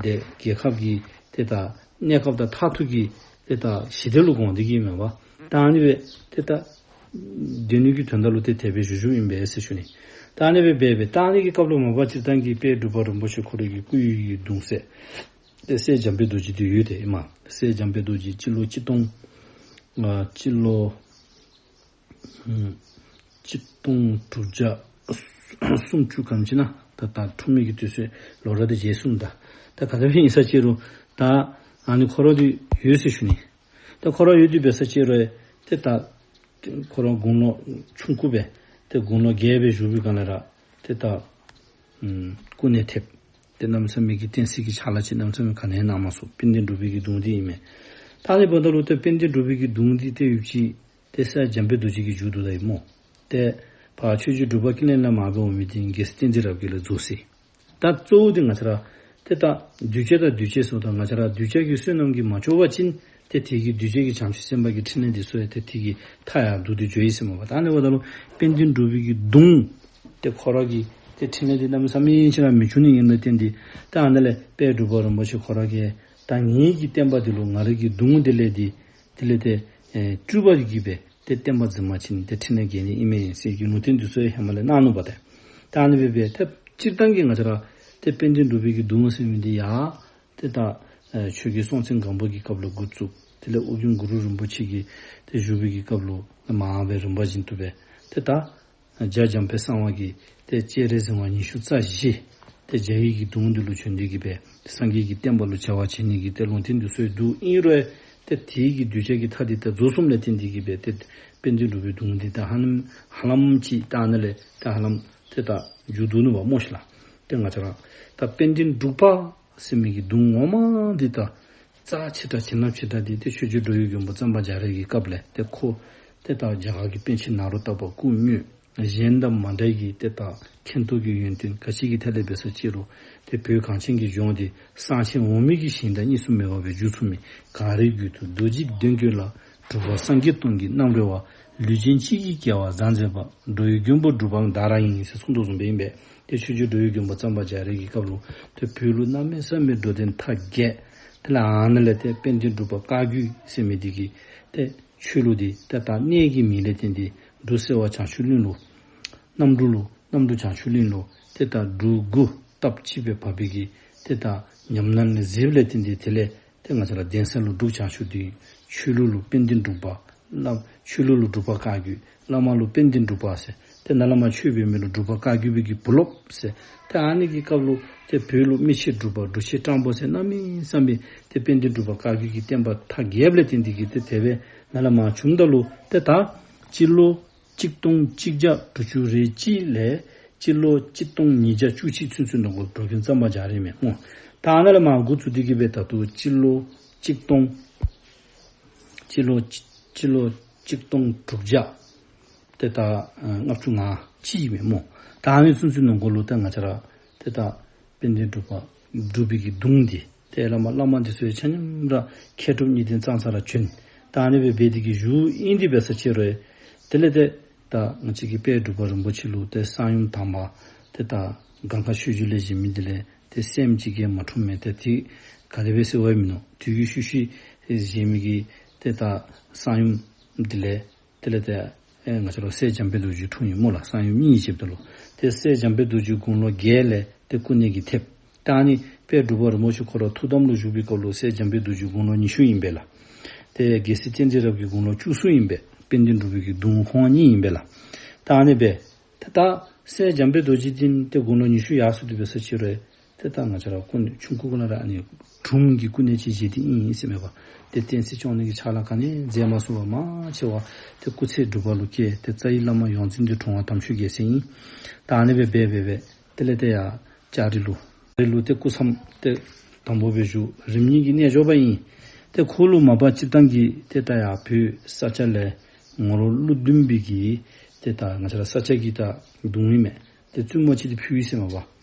ཏེ་རྒྱལ་ཁབ་ཀྱི་ཏེ་ད་གནས་སྐབས་དང་མཐར་ཐུག་གི་ཏེ་ད་ཞི་བདེ་ལུ་དགོངས་ཏེ་གི་མེན་པ། ད་ཨ་ནི་སྦེ་ཏེ་ད་སྡེ་སྣོད་ཀྱི་དོན་དག་ལུ་ཏེ་དེ་སྦེ་བཞུགས་བཞུགསཔ་ཨིན་པས་ཟེར་ཞུ་ནི། ད་ཨ་ནི་སྦེ་འབད་འབད་ད་ཨ་ནི་གི་སྐབས་ལུ་མ་པ་སྤྱིར་བཏང་གི་དཔལ་འབྲུག་པ་རིན་པོ་ཆེ་ཁོ་རའི་གི་སྐུ་ཡི་གི་གདུང་སྲས་ཏེ་སྲས་འཇམ་དཔལ་རྡོ་རྗེ་འདི་ཡོད་དེ་ཨིན་མས། སྲས་འཇམ་དཔལ་རྡོ་རྗེ་སྤྱི་ལོ་གཅིག་སྟོང་ཨ་སྤྱི་ལོ་ཨམ་གཅིག་སྟོང་དྲུག་བརྒྱ་སུམ་ཅུ་གམ་ཅིག་ནང་ད་ད་འཁྲུངས་མི་གི་དུས་ཚོད་ལོ་ར་དེ་རྗེས་སུ་ད་ད་ག་དེ་སྦེ་ཨིན་ས་ཅི་རུང་ད་ཨ་ནི་ཁོ་ར་འདི་ཡོད་ཟེར་ཞུ་ནི། ད་ཁོ་ར་ཡོད་དེ་འབད་ས་ཅི་རུང་ཏེ་ད་ཁོ་ར་དགུང་ལོ་ཆུང་ཀུ་སྦེ་ཏེ་དགུང་ལོ་བརྒྱད་སྦེ་བཞུགས་པའི་སྒང་ལས་ར་ཏེ་ད་ཨམ་སྐུ་ནད་ཐེབས། ཏེ་གནམ་མེད་ས་མེད་ཀྱི་བསྟན་སྲིད་ཀྱི་ཕྱག་ལཱ་ཅིག་གནམ་མེད་ས་མེད་ག་ནི་ཡང་གནང་མ་ཚུགས། དཔལ་ལྡན་འབྲུག་པའི་གི་གདུང་འདི་ཨིན་མས། ད་ཨ་ནི་འབདཝ་ད་ལུ་ཏེ་དཔལ་ལྡན་འབྲུག་པའི་གི་གདུང་འདི་ཏེ་ཡུན་ཅིག་ཏེ་སྲས་འཇམ་དཔལ་རྡོ་རྗེ་གིས་མཇུག་བསྡུ་ད་ཡི་སྨོ། ཏེ་ཕར་ཆོས་རྗེ་འབྲུག་པ་ཀུན་ལེགས་ལས་མར་འབད་འོང་མི་འདི་རྒྱལ་སྲས་བསྟན་འཛིན་རབ་རྒྱས་ལས་རྫོགས་ཅི། ད་གཙོ་བོ་འདི་ང་བཅས་ར་ཏེ་ད་གདུལ་བྱ་དང་འདུལ་བྱེད་ཟེརཝ་ད་ང་བཅས་ར་གདུལ་བྱ་གི་བསོད་ནམས་ཀྱིས་མ་ལྕོགས་པ་ཅིན་ཏེ་དེ་གི་གདུལ་བྱ་གི་བྱང་ཆུབ་སེམས་དཔའ་གི་ཕྲིན་ལས་འདི་ཚུ་ཡང་ཏེ་དེ་གི་མཐའ་ཡང་བསྡུ་སྟེ་འགྱོ་ཡི་ཟེར་མས་པ། ད་ཨ་ནི་འབདཝ་ད་ལུ་དཔལ་ལྡན་འབྲུག་པའི་གི་གདུང་ཏེ་ཁོ་ར་གི་ཏེ་ཕྲིན་ལས་འདི་གནམ་མེད་ས་མེད་ཅིག་ར་མི་འབྱུང་ནི་ཨིནམ་ལས་བརྟེན་ཏེ་ད་ཨ་ནཱ་ལས་དཔལ་འབྲུག་པ་རིན་པོ་ཆེ་ཁོ་ར་གིས་ད་ངེ་གི་བསྟན་པ་འདི་ལུ་ང་རའི་གི་གདུང་འདི་ལས་འདི་དེ་ལས་ཏེ་ཨེ་སྤྲུལ་པ་གིས་སྦེ་ཏེ་བསྟན་པ་འཛིན་པ་ཅིན་ཏེ་ཕྲིན་ལས་རྒྱས་ནི་ཨིན་མས་ཟེར་གྱི་ལུང་བསྟན་འདི་ཚུ་ཡང་ཧེ་མ་ལས་གནང་ནུག་པ་ཏེ། ད་ཨ་ནི་སྦེ་འབད་ཏེ་སྤྱིར་བཏང་གི་ང་བཅས་ར་ཏེ་དཔལ་ལྡན་འབྲུག་པའི་གི་གདུང་ཟེར་མི་འདི་ཡང་ཏེ་ད་ཨེ་ཆོས་རྒྱལ་སྲོང་བཙན་སྒམ་པོ་གི་སྐབས་ལུ་འགོ་བཙུགས། དེ་ལས་ཨོ་རྒྱན་གུ་རུ་རིན་པོ་ཆེ་གིས་ཏེ་བཞུགས་པའི་གི་སྐབས་ལུ་མར་སྦེ་རིམ་པ་བཞིན་དུ་སྦེ་ཏེ་ད་རྒྱ་འཇམ་དཔལ་གསང་བ་གིས་ཏེ་སྤྱན་རས་གཟིགས་དབང་ཉི་ཤུ་རྩ་བཞི། ཏེ་རྒྱ་ཡི་གི་གདུང་འདི་ལུ་བྱོན་ཏེ་གི་སྦེ་སངས་རྒྱས་ཀྱི་བསྟན་པ་ལུ་བྱ་བ་བྱེད་ནི་གི་ཏེ་ལུང་བསྟན་འདི་ཚུ་ཡང་འདུག། ཨིན་རུང་ཏེ་དེ་གི་གདུལ་བྱ་གི་མཐའ་འདི་ད་རྫོགས་སོངམ་ལས་བརྟེན་ཏེ་གི་སྦེ་ཏེ་དཔལ་ལྡན་འབྲུག་པའི་གདུང་འདི་ད་ཧ་ལམ་ཧ་ལམ་ཅིག་ད་ཨ་ནཱ་ལས་ད་ཧ་ལམ་ཏེ་ད་མཇུག་བསྡུ་ནུག་པ་སྨོ་ཤིག་ལགས། ཏེ་ང་བཅས་ར་ད་དཔལ་ལྡན་འབྲུག་པ་ཟེར་མི་གི་གདུང་ངོ་མ་འདི་ད་རྩ་ཆེ་དྲགས་བྱིན་རླབས་ཆེ་དྲགས་འདི་ཏེ་ཆོས་རྗེ་འགྲོ་བའི་མགོན་པོ་གཙང་པ་རྒྱ་རས་ཀྱི་སྐབས་ལས་ཏེ་ཁོ་ཏེ་ད་རྒྱ་གར་གྱི་པཎ་ཆེན་ནཱ་རོ་ཏ་པ་སྐུ་དངོས། གཞན་དང་མ་འདྲ་གི་ཏེ་ད་མཁྱེན་རྟོགས་ཀྱི་ཡོན་ཏན་ག་ཅི་གི་ཐད་ལས་འབད་ས་ཅི་རུང་ཏེ་བོད་གངས་ཅན་གྱི་ལྗོངས་འདི་གསང་ཆེན་འོག་མིན་གྱི་ཞིང་དང་གཉིས་སུ་མེད་པ་སྦེ་བསྒྱུར་ཚུགས་མི་གངས་རིའི་རྒྱུད་དུ་རྡོ་རྗེ་གདན་བཀོད་ལ། གྲུབ་པ་སངས་རྒྱས་སྟོང་གི་རྣམ་རོལ་པ། ལུས་ཅན་གཅིག་གི་སྐྱེ་བ་བཟང་མཛད་པ། འགྲོ་བའི་མགོན་པོ་འབྲུག་པ་བདག་རང་ཡིན་ཟེར་གསུངས་དོ་བཟུམ་སྦེ་ཨིན་པས། ཏེ་ཆོས་རྗེ་འགྲོ་བའི་མགོན་པོ་གཙང་པ་རྒྱ་རས་ཀྱི་སྐབས་ལུ་ཏེ་བོད་ལུ་གནམ་མེད་ས་མེད་འགྲོ་དོན་མཐའ་རྒྱས། དེ་ལས་ཨ་ནཱ་ལས་ཏེ་དཔལ་ལྡན་འབྲུག་པ་བཀའ་བརྒྱུད་ཟེར་མི་འདི་གི་ཏེ་ཆོས་ལུགས་འདི་ཏེ་ད་གནས་ཀྱི་མིང་ལས་བརྟེན་ཏེ་འབྲུག་སེ་བ་བྱང་ཆུབ་གླིང་ལུ་གནམ་འབྲུག་ལུ་གནམ་འབྲུག་བྱང་ཆུབ་གླིང་ལུ་ཏེ་ད་འབྲུག་དགུ་སྟབས་གཅིག་སྦེ་བབས་པའི་གི་ཏེ་ད་ཉམས་སྣང་ལས་གཟིགས་ལས་བརྟེན་ཏེ་དེ་ལས་ཏེ་ང་བཅས་ར་གདན་ས་ལུ་འབྲུག་བྱང་ཆུབ་སྡིངས། ཆོས་ལུགས་ལུ་དཔལ་ལྡན་འབྲུག་པ། བླ་ཆོས་ལུགས་ལུ་འབྲུག་པ་བཀའ་བརྒྱུད། བླ་མ་ལུ་དཔལ་ལྡན་འབྲུག་པ་ཟེར། ཏེ་ནཱ་ལས་མར་ཆོས་འབད་མི་ལུ་འབྲུག་པ་བཀའ་བརྒྱུད་པའི་གི་བུ་སློབ་ཟེར། ཏེ་ཨ་ནི་གི་སྐབས་ལུ་ཏེ་བོད་ལུ་མི་ཕྱེད་འབྲུག་པ་འབྲུག་ཕྱེད་སྤྲང་པོ་ཟེར་གནམ་མེད་ས་མེད་ཏེ་དཔལ་ལྡན་འབྲུག་པ་བཀའ་བརྒྱུད་ཀྱི་བསྟན་པ་མཐའ་རྒྱསཔ་ལས་བརྟེན་ཏེ་གི་ཏེ་དེ་སྦེ་ནཱ་ལས་མར་བྱུངམ་ད་ལུ་ཏེ་ད་སྤྱི་ལོ་གཅིག་སྟོང་གཅིག་བརྒྱ་དྲུག་ཅུ་རེ་གཅིག་ལས་སྤྱི་ལོ་གཅིག་སྟོང་ཉིས་བརྒྱ་བཅུ་གཅིག་ཚུན་ཚོད་ནང་འཁོད་འགྲོ་མགོན་གཙང་པ་རྒྱ་རས་མས་སྨོ། ད་ཨ་ནཱ་ལས་མར་འགོ་བཙུགས་ཏེ་གི་སྦེ་ད་ལྟོ་སྤྱི་ལོ་གཅིག་སྟོང་སྤྱི་ལོ་སྤྱི་ལོ་གཅིག་སྟོང་དྲུག་བརྒྱ་ཏེ་ད་ཨ་ལྔ་བཅུ་ང་གཅིག་མས་སྨོ། ད་ཨ་ནི་ཚུན་ཚོད་ནང་འཁོད་ལུ་ད་ང་བཅས་ར་ཏེ་ད་དཔལ་ལྡན་འབྲུག་པ་འབྲུག་པའི་གི་གདུང་འདི་ཏེ་བླ་མ་བླ་མ་འདི་ཚུ་ཡང་ཆ་མཉམ་ར་མཁས་གྲུབ་གཉིས་ལྡན་ཙང་ཙང་ར་བྱོན། ད་ཨ་ནི་སྦེ་འབད་དེ་གི་བཞུགས་ཨིན་ཏེ་འབད་ས་ཅི་རུང་དེ་ལས་ཏེ་ད་ང་བཅས་ཀྱི་དཔལ་འབྲུག་པ་རིན་པོ་ཆེ་ལུ་ཏེ་གསང་ཡུམ་དང་པ་ཏེ་ད་གངས་དཀར་ཆོས་རྗེ་ལས་བཞེས་མི་འདི་ལས་ཏེ་སྲསམོ་ཅིག་གིས་མ་འཁྲུངས་མས། ཏེ་དེ་ག་དེ་སྦེ་ཟེར་བ་མིན་ནུག། དུས་ཀྱི་ཤུལ་ཤུལ་བཞེས་མི་གི་ཏེ་ད་གསང་ཡུམ་འདི་ལས་དེ་ལས་ཏེ་ཨེ་ང་བཅས་ར་སྲས་འཇམ་དཔལ་རྡོ་རྗེ་འཁྲུངས་ཡི་སྨོ་ལགས། གསང་ཡུམ་གཉིས་བཞེསཔ་ད་ལུ་ཏེ་སྲས་འཇམ་དཔལ་རྡོ་རྗེ་དགུང་ལོ་བརྒྱད་ལས་ཏེ་སྐུ་ནད་ཀྱིས་ཐེབས། ད་ཨ་ནི་དཔལ་འབྲུག་པ་རིན་པོ་ཆེ་ཁོ་ར་ཐུགས་དམ་ལུ་བཞུགས་པའི་སྐབས་ལུ་སྲས་འཇམ་དཔལ་རྡོ་རྗེ་དགུང་ལོ་ཉི་ཤུ་ཨིན་པས་ལགས། ཏེ་རྒྱལ་སྲས་བསྟན་འཛིན་རབ་རྒྱས་དགུང་ལོ་བཅུ་གསུམ་ཨིན་པས། དཔལ་ལྡན་འབྲུག་པའི་གི་གདུང་ཁོང་གཉིས་ཨིན་པས་ལགས། ད་ཨ་ནི་སྦེ་ཏེ་ད་སྲས་འཇམ་དཔལ་རྡོ་རྗེ་འདི་ཏེ་དགུང་ལོ་ཉི་ཤུ་ཡར་སོང་སྟེ་འབད་ས་ཅི་རུང་ཏེ་ ཏེ་ད་ང་བཅས་ར་སྐུ་ཆུང་ཀུ་ལས་ར་ཨ་ནི་དྲུང་གི་སྐུ་གནས་ཅིག་བཞེས་ཏེ་ཨིན་ཟེར་མས་པ། ཏེ་བསྟན་སྲིད་སྐྱོང་ནི་གི་ཕྱག་ལཱ་ག་ནི་མཛད་མ་ཚུགས་པར་མང་ཆེ་བ་ཏེ་སྐུ་ཚེ་སྒྲུབ་པ་ལུ་བསྐྱལ། ཏེ་རྩ་བའི་བླ་མ་ཡོངས་འཛིན་འདི་དྲུང་པ་དམ་ཆོས་རྒྱལ་མཚན་ཨིན། ད་ཨ་ནི་སྦེ་འབད་འབད་འབད་དེ་ལས་ཏེ་ཡར་ལྕགས་རི་ལུ་ལྕགས་རི་ལུ་ཏེ་སྐུ་མཚམས་ཏེ་དང་པོ་སྦེ་བཞུགས། རིམ་གཉིས་ཀྱི་རྣལ་འབྱོར་པ་ཨིན། ཏེ་ཁོ་ལུ་མ་པ་སྤྱིར་བཏང་གི་ཏེ་ད་ཡར་བོད་ས་སྐྱ་ལས་ངོ་རོ་ཀླུ་ལྡུམ་པའི་གི་ཏེ་ད་ང་བཅས་ར་ས་སྐྱ་གི་ད་གདུང་ཨིན་མས། ཏེ་བཙུན་མོ་ཅིག་ཏེ་ཕུལ་ཡི་ཟེར་མས་པ།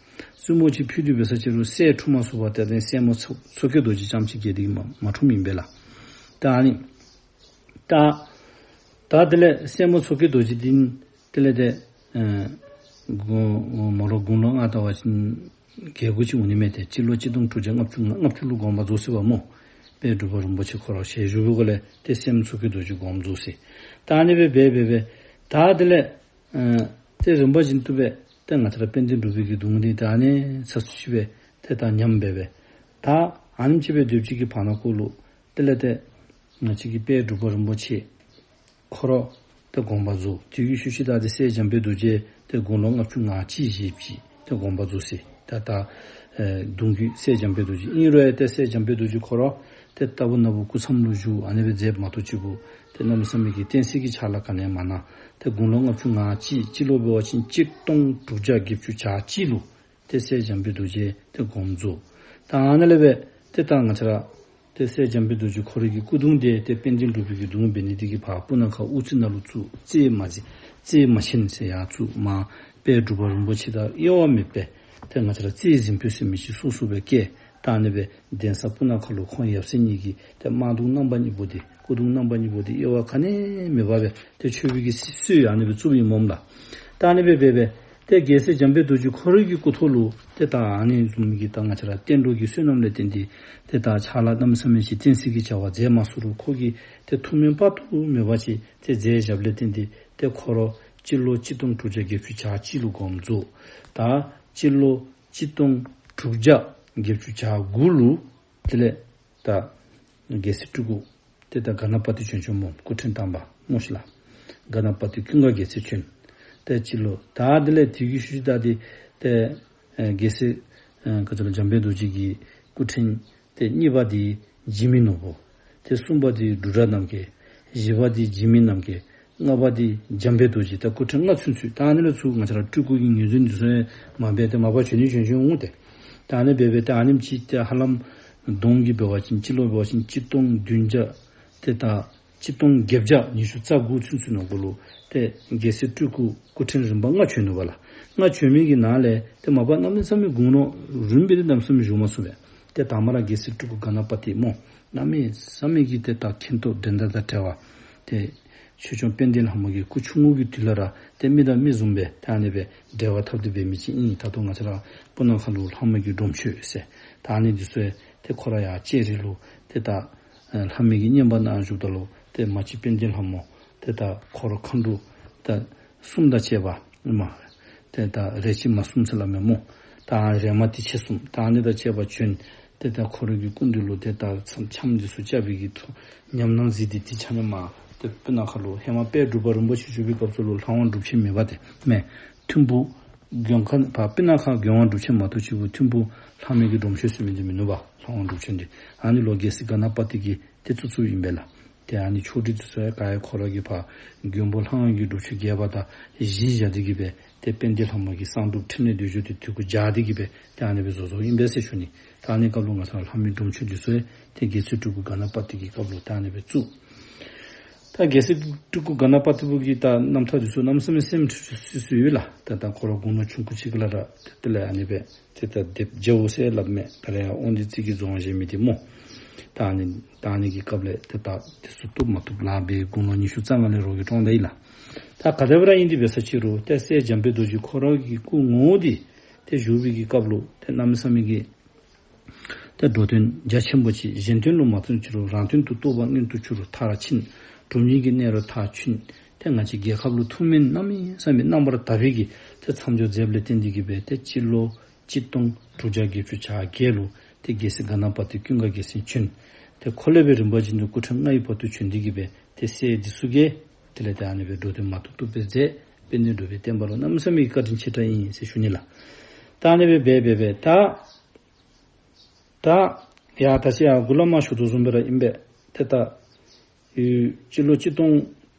བཙུན་མོ་ཅིག་ཕུལ་ཏེ་འབད་ས་ཅིག་རུང་སྲས་འཁྲུངས་མ་ཚུགས་པར་ཏེ་ཏེ་སྲས་མོ་མཚོ་མཚོ་སྐྱེས་རྡོ་རྗེ་རྐྱངམ་ཅིག་གིས་དེ་གིས་མ་མ་འཁྲུངསམ་ཨིན་པས་ལགས། ད་ཨ་ནི་ད་ད་དེ་ལས་སྲས་མོ་མཚོ་སྐྱེས་རྡོ་རྗེ་འདི་དེ་ལས་ཏེ་ཨེ་དགུང་མོ་ར་དགུང་ལོ་ལྔ་བལྟ་བ་ཅིན་རྒས་རྒུད་ཅིག་འོང་ནི་མས། ཏེ་སྤྱི་ལོ་གཅིག་སྟོང་དྲུག་བརྒྱ་ལྔ་བཅུ་ང་ལྔ་བཅུ་ལུ་དགོངས་པ་རྫོགས་ཟེར་བ་སྨོ། དཔལ་འབྲུག་པ་རིན་པོ་ཆེ་ཁོ་ར་ཞལ་བཞུགས་པའི་སྒང་ལས་ཏེ་སྲས་མོ་མཚོ་སྐྱེས་རྡོ་རྗེ་དགོངས་པ་རྫོགས་ཟེར། ད་ཨ་ནི་སྦེ་འབད་འབད་འབད་ད་དེ་ལས་ཨ་ཏེ་རིམ་པ་བཞིན་དུ་སྦེ་ཏེ་ང་བཅས་ར་དཔལ་ལྡན་འབྲུག་པའི་གི་གདུང་འདི་ད་ཨ་ནི་ཚ་སུ་ཅིག་སྦེ་ཏེ་ད་ཉམས་འབད་འབད་ད་ཨ་ནེམ་ཅིག་སྦེ་སྡོདཔ་ཅིག་གི་བར་ན་ཀོ་ལུ་དེ་ལས་ཏེ་ང་བཅས་ཀྱི་དཔལ་འབྲུག་པ་རིན་པོ་ཆེ་ཁོ་ར་ཏེ་དགོངས་པ་རྫོགས། དེ་གི་ཤུལ་ཤུལ་ད་ཏེ་སྲས་འཇམ་དཔལ་རྡོ་རྗེ་ཏེ་དགུང་ལོ་ལྔ་བཅུ་ང་གཅིག་བཞེས་ཅི། ཏེ་དགོངས་པ་རྫོགས་ཟེར། ད་ད་ཨེ་གདུང་བརྒྱུད་སྲས་འཇམ་དཔལ་རྡོ་རྗེ་ཨིན་རུང་ཡང་ཏེ་སྲས་འཇམ་དཔལ་རྡོ་རྗེ་ཁོ་ར་ཏེ་རྟག་བུ་ན་བུ་སྐུ་མཚམས་ལུ་བཞུགས། ཨ་ནི་སྦེ་མཛདཔ་མ་གཏོགས་ཅིག་པུ་ཏེ་གནམ་མེད་ས་མེད་ཀྱི་བསྟན་སྲིད་ཀྱི་ཕྱག་ལཱ་ག་ནི་ཡང་མ་གནང་། ཏེ་དགུང་ལོ་ལྔ་བཅུ་ང་གཅིག་སྤྱི་ལོ་འབད་བ་ཅིན་གཅིག་སྟོང་དྲུག་བརྒྱ་བརྒྱད་ཅུ་གྱ་གཅིག་ལུ་ཏེ་སྲས་འཇམ་དཔལ་རྡོ་རྗེ་ཏེ་དགོངས་རྫོགས། ད་ཨ་ནཱ་ལས་སྦེ་ཏེ་ད་ང་བཅས་ར་ཏེ་སྲས་འཇམ་དཔལ་རྡོ་རྗེ་ཁོ་རའི་གི་སྐུ་གདུང་འདི་ཏེ་དཔལ་ལྡན་འབྲུག་པའི་གི་གདུང་འབད་ནི་དེ་གིས་ཕར་སྤུ་ན་ཁ་དབུ་རྩེ་ནང་ལུ་བཙུགས། རྩེ་མ་བྱིན་རྩེ་མ་བྱིན་ཟེར་ཡར་བཙུགས། མར་དཔལ་འབྲུག་པ་རིན་པོ་ཆེ་དང་དབྱེ་བ་མེད་པར་ཏེ་ང་བཅས་ར་རྩེ་གཟིམ་དཔོན་ཟེར་མི་ཅིག་སོ་སོ་སྦེ་བཀལ། ད་ཨ་ནི་སྦེ་གདན་ས་སྤུ་ན་ཁ་ལུ་ཁོང་ཡབ་སྲས་གཉིས་ཀྱི་ཏེ་དམར་གདུང་རྣམ་པ་གཉིས་པོ་འདི་སྐུ་གདུང་རྣམ་པ་གཉིས་པོ་འདི་དབྱེ་བ་ག་ནི་མེད་པར་སྦེ་ཏེ་མཆོད་པའི་གི་སྲོལ་ཨ་ནི་སྦེ་བཙུགསཔ་ཨིན་སྨོ་ལགས། ད་ཨ་ནི་སྦེ་འབད་འབད་ཏེ་རྒྱལ་སྲས་འཇམ་དཔལ་རྡོ་རྗེ་ཁོ་རའི་གི་སྐུ་ཐོག་ལུ་ཏེ་ད་ཨ་ནི་བཟུམ་གྱི་ད་ང་བཅས་ར་བསྟན་འགྲོ་གི་བསོད་ནམས་ལས་བརྟེན་ཏེ་ཏེ་ད་ཕྱག་ལཱ་གནམ་མེད་ས་མེད་ཅིག་བསྟན་སྲིད་ཀྱི་བྱ་བ་མཛད་མ་ཚུགས་རུང་ཁོ་གིས་ཏེ་ཐུགས་སྨོན་དཔག་ཏུ་མེད་པ་ཅིག་ཏེ་མཛད་བཞགཔ་ལས་བརྟེན་ཏེ་ཏེ་ཁོ་ར་སྤྱི་ལོ་གཅིག་སྟོང་དྲུག་བརྒྱ་བརྒྱད་ཅུ་གྱ་གཅིག་ལུ་དགོངས་རྫོགས། ད་སྤྱི་ལོ་གཅིག་སྟོང་དྲུག་བརྒྱ་བརྒྱད་ཅུ་གྱ་དགུ་ལུ་དེ་ལས་ད་རྒྱལ་སྲས་སྤྲུལ་སྐུ་ཏེ་ད་ག་ན་པ་ཏི་བྱོན་བྱོནམ་སྨོ། སྐུ་ཕྲེང་དང་པ་སྨོ་ཤིག་ལགས། ག་ན་པ་ཏི་ཀུན་དགའ་རྒྱལ་མཚན་བྱོན། ཏེ་སྤྱི་ལོ་ད་དེ་ལས་དེ་གི་ཤུལ་ཤུལ་ད་ཏེ་ཏེ་ཨེ་རྒྱལ་སྲས་ཨེ་ག་ཅི་ལོ་འཇམ་དཔལ་རྡོ་རྗེ་གི་སྐུ་ཕྲེང་ཏེ་གཉིས་པ་འདི་འཇིགས་མེད་ནོར་བུ། ཏེ་གསུམ་པ་འདི་འབྲུག་སྒྲ་རྣམ་རྒྱལ། བཞི་པ་འདི་འཇིགས་མེད་རྣམ་རྒྱལ། ལྔ་པ་འདི་འཇམ་དཔལ་རྡོ་རྗེ། ད་སྐུ་ཕྲེང་ལྔ་ཚུན་ཚོད། ད་ཨ་ནི་ལས་ཚུར་ང་བཅས་ར་སྤྲུལ་སྐུ་གི་ངོས་འཛིན་འདི་ཚུ་ཡང་མ་འབད་དེ་མ་པ་བྱོན་ནི་བྱོན་བྱོན་འོང་སྟེ། ད་ཨ་ནི་སྦེ་འབད་དེ་ཨ་ནེམ་ཅིག་ཏེ་ཧ་ལམ་བསྡོམས་ཀྱིས་འབད་བ་ཅིན་སྤྱི་ལོ་འབད་བ་ཅིན་གཅིག་སྟོང་བདུན་བརྒྱ་ཏེ་ད་གཅིག་སྟོང་བརྒྱད་བརྒྱ་ཉི་ཤུ་རྩ་དགུ་ཚུན་ཚོད་ནང་འཁོད་ལུ་ཏེ་རྒྱལ་སྲས་སྤྲུལ་སྐུ་སྐུ་ཕྲེང་རིམ་པ་ལྔ་བྱོན་ནུག་པ་ལགས། ལྔ་བྱོན་མི་གི་ནང་ལས་ཏེ་མ་པ་གནམ་མེད་ས་མེད་དགུང་ལོ་རིངམོ་སྦེ་ཏེ་གནམ་མེད་ས་མེད་བཞུགས་མ་ཚུགས་པས། ཏེ་དང་པ་ར་རྒྱལ་སྲས་སྤྲུལ་སྐུ་ག་ན་པ་ཏི་སྨོ། གནམ་མེད་ས་མེད་ཀྱི་ཏེ་ད་མཁྱེན་རྟོགས་འགྲན་ཟླ་དང་བྲལ་བ། ཏེ་ཆོས་སྐྱོང་དཔལ་ལྡན་ལྷ་མོ་གི་སྐུ་ཆུང་ངུ་གི་དུས་ལས་ར་ཏེ་མི་དང་མི་བཟུམ་སྦེ་ད་ཨ་ནི་སྦེ་འབྲེལ་བ་འཐབ་སྟེ་འབད་མི་ཅིག་ཨིན། ད་ལྟོ་ང་བཅས་ར་སྤུ་ན་ཁ་ལུ་ལྷ་མོ་གི་སྒྲོམ་མཆོད་ཟེར་ད་ཨ་ནི་འདི་ཚུ་ཡང་ཏེ་ཁོ་ར་ཡར་ལྕགས་རི་ལུ་ཏེ་ད་ཨེ་ལྷ་མོ་གི་བསྙེན་པ་གནང་བཞུགསཔ་ད་ལུ་ཏེ་མ་གཅིག་དཔལ་ལྡན་ལྷ་མོ་ཏེ་ད་འཁོར་མཁའ་འགྲོ་ད་གསུམ་དང་བཅས་པ་ཨིན་མས། ཏེ་ད་རེ་གཅིག་མ་གསུམ་ཟེར་སླབ་མས་སྨོ། ད་རེ་མ་ཏི་མཆེད་གསུམ་ད་ཨ་ནི་དང་བཅས་པ་བྱོན། ཏེ་ད་ཁོ་ར་གི་སྐུ་མདུན་ལུ་ཏེ་ད་འཆམ་འདི་ཚུ་རྐྱབ་པའི་གི་ཐུགས་ཉམས་སྣང་གཟིགས་ཏེ་ཏེ་ཆ་མཉམ་མར་ཏེ་སྤུ་ན་ཁ་ལུ་ཧེ་མ་དཔལ་འབྲུག་པ་རིན་པོ་ཆེ་བཞུགས་པའི་སྐབས་སུ་ལུ་ལྷ་དབང་སྒྲུབ་ཆེན་མེད་པ་ཏེ་མེན། ཐིམ་ཕུ་མགོན་ཁང་ཕར་སྤུ་ན་ཁ་མགོན་དབང་སྒྲུབ་ཆེན་མ་གཏོགས་ཅིག་པུ་ཐིམ་ཕུ་ལྷ་མོ་གི་སྒྲོམ་མཆོད་ཟེར་མི་འདི་མིན་ནུག་པ། ལྷ་དབང་སྒྲུབ་ཆེན་འདི་ཨ་ནི་ལུ་རྒྱལ་སྲས་ག་ན་པ་ཏི་གིས་ཏེ་བཙུགས་བཙུགསཔ་ཨིན་པས་ལགས། ཏེ་ཨ་ནི་ཆོག་སྒྲིག་འདི་ཚུ་ཡང་ག་ཡང་ཁོ་ར་གིས་ཕར་མགོན་པོ་ལྷ་དབང་གི་སྒྲུབ་མཆོད་རྒྱས་པ་དང་གཞི་བཞག་སྟེ་གིས་སྦེ་ཏེ་དཔལ་ལྡན་ལྷ་མོ་གི་གསང་སྒྲུབ་ཕྲིན་ལས་འདོད་འཇོ་འདི་དེ་གུ་སྦྱར་ཏེ་གིས་སྦེ་ཏེ་ཨ་ནི་སྦེ་བཟོ་བཟོཝ་ཨིན་པས་ཟེར་ཞུ་ནི། ད་ཨ་ནི་སྐབས་ལུ་ང་བཅས་ར་ལྷ་མོའི་སྒྲོམ་མཆོད་འདི་ཚུ་ཡང་ཏེ་རྒྱལ་སྲས་སྤྲུལ་སྐུ་ག་ན་པ་ཏི་གི་སྐབས་ལུ་ད་ཨ་ནི་སྦེ་བཙུགས། ད་རྒྱལ་སྲས་སྤྲུལ་སྐུ་ག་ན་པ་ཏི་པོ་གི་ད་རྣམ་ཐར་འདི་ཚུ་གནམ་མེད་ས་མེད་སེམས་འཁྲུལ་སུ་སུ་ཡོད་ལགས། ད་ད་ཁོ་ར་དགུང་ལོ་ཆུང་ཀུ་ཅིག་ལས་ར་ཏེ་དེ་ལས་ཨ་ནི་སྦེ་ཏེ་ད་སྡེབ་རྒྱལ་པོ་ཟེར་སླབ་མས། ད་རེས་ཡར་དབང་འདུས་རྩེ་གི་རྫོང་བཞེངས་མི་འདི་སྨོ། ད་ཨ་ནི་ད་ཨ་ནི་གི་སྐབས་ལས་ཏེ་ད་དེ་ཚུ་བཏུབ་མ་བཏུབ་ལཱ་འབད་དགུང་ལོ་ཉི་ཤུ་རྩ་ལྔ་ལས་རོགས་ཀྱིས་བཀྲོངས་ད་ཡི་ལགས། ད་ག་དེ་སྦེ་ར་ཨིན་ཏེ་འབད་ས་ཅིག་རུང་ཏེ་སྲས་འཇམ་དཔལ་རྡོ་རྗེ་ཁོ་ར་གི་སྐུ་ངོ་བོ་འདི་ཏེ་བཞུགས་པའི་གི་སྐབས་ལུ་ཏེ་གནམ་མེད་ས་མེད་ཀྱི་ཏེ་འགྲོ་དོན་རྒྱ་ཆེན་པོ་ཅིག་གཞན་དོན་ལུ་མ་བརྩོན་ཅིག་རུང་རང་དོན་དུ་རྟོགས་པ་མངོན་དུ་གྱུར་མཐར་ཕྱིན། གྲུབ་བརྙེས་ཀྱི་གནས་རུ་མཐར་ཕྱིན། ཏེ་ང་བཅས་རྒྱལ་ཁབ་ལུ་ཐུགས་སྨོན་གནམ་མེད་ས་མེད་གནང་བར་དགའ་བའི་གི་ཏེ་མཚམས་སྦྱོར་མཛདཔ་ལས་བརྟེན་ཏེ་གིས་སྦེ་ཏེ་སྤྱི་ལོ་གཅིག་སྟོང་དྲུག་བརྒྱ་བརྒྱད་ཅུ་གྱ་བརྒྱད་ལུ་ཏེ་རྒྱལ་སྲས་ག་ན་པ་ཏི་ཀུན་དགའ་རྒྱལ་མཚན་བྱོན། ཏེ་ཁོ་ལས་སྦེ་རིམ་པ་བཞིན་དུ་སྐུ་ཕྲེང་ལྔ་ཡི་བར་དུ་བྱོན་ཏེ་གིས་སྦེ་ཏེ་སྲས་འདི་ཚུ་གིས་དེ་ལས་ཏེ་ཨ་ནི་སྦེ་འགྲོ་དོན་མ་བཏུབ་བཏུབ་སྦེ་མཛད། དཔལ་ལྡན་འབྲུག་པའི་བསྟན་པ་ལུ་གནམ་མེད་ས་མེད་ཀྱི་བཀའ་དྲིན་ཆེ་དྲགས་ཨིན་ཟེར་ཞུ་ནི་ལགས། ད་ཨ་ནི་སྦེ་འབད་འབད་འབད་ད་ ད་ཡ་ད་ཅི་ཡ་གུ་ལས་མར་ཞུ་དོ་བཟུམ་སྦེ་ར་ཨིན་པས། ཏེ་ད་ཡུ་སྤྱི་ལོ་གཅིག་སྟོང་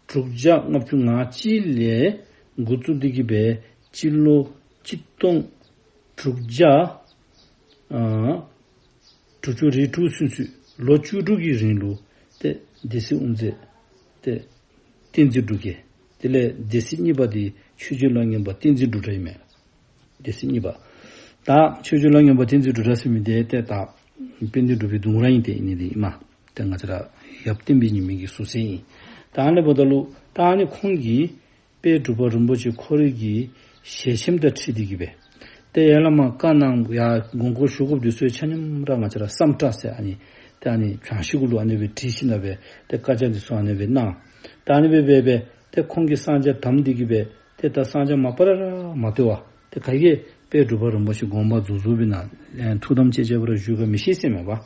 དྲུག་བརྒྱ་ལྔ་བཅུ་ང་གཅིག་ལས་འགོ་བཙུགས་ཏེ་གི་སྦེ་སྤྱི་ལོ་གཅིག་སྟོང་དྲུག་བརྒྱ་ཨ་དྲུག་ཅུ་རེ་དྲུག་ཚུན་ཚོད་ལོ་བཅུ་དྲུག་གི་རིང་ལུ་ཏེ་སྡེ་སྲིད་དབུ་མཛད་ཏེ་བསྟན་འཛིན་འབྲུག་རྒྱལ། དེ་ལས་སྡེ་སྲིད་གཉིས་པ་འདི་ཆོས་རྗེ་ལ་སྔོན་པ་བསྟན་འཛིན་འབྲུག་གྲགས་ཨིན་མས། སྡེ་སྲིད་གཉིས་པ། ད་ཆོས་རྗེ་ལ་སྔོན་པ་བསྟན་འཛིན་འབྲུག་གྲགས་ཟེར་མི་འདི་ཏེ་ད་དཔལ་ལྡན་འབྲུག་པའི་གདུང་རབས་ཨིན། ཏེ་ཨ་ནི་འདི་ཨིན་མས། ཏེ་ང་བཅས་ར་ཡབ་བསྟན་པའི་ཉི་མ་གི་ཟུར་སྲས་ཨིན། ད་ཨ་ནི་འབདཝ་ད་ལུ་ད་ཨ་ནི་ཁོང་གིས་དཔལ་འབྲུག་པ་རིན་པོ་ཆེ་ཁོ་རའི་གི་ཞལ་ཆེམས་དང་འཁྲིལ་ཏེ་གི་སྦེ་ཏེ་ཡར་ལས་མར་བཀའ་གནང་ཡར་དགོངས་སྐོར་ཞུ་དགོཔ་འདི་ཚུ་ཆ་མཉམ་ར་ང་བཅས་ར་སམ་ཊ་ཟེར་ཨ་ནི་ཏེ་ཨ་ནི་བྱང་ཤིང་གུ་ལུ་ཨ་ནི་སྦེ་བྲིས་ཞིནམ་ལས་སྦེ་ཏེ་བཀའ་རྒྱ་འདི་ཚུ་ཨ་ནི་སྦེ་གནང་། ད་ཨ་ནི་སྦེ་འབད་སྦེ་ཏེ་ཁོང་གིས་གསང་རྒྱ་དམ་སྟེ་གི་སྦེ་ཏེ་ད་གསང་རྒྱ་མ་པ་ར་ར་མ་བཏུབ་པར་ཏེ་ག་གིས་དཔལ་འབྲུག་པ་རིན་པོ་ཆེ་དགོངས་པ་རྫོགས་རྫོགས་སྦེ་ནཱ་ཨེ་ཐུགས་དམ་བཅད་བཅདཔ་ར་བཞུགས་ག་མི་ཤེས་ཟེར་མས་པ།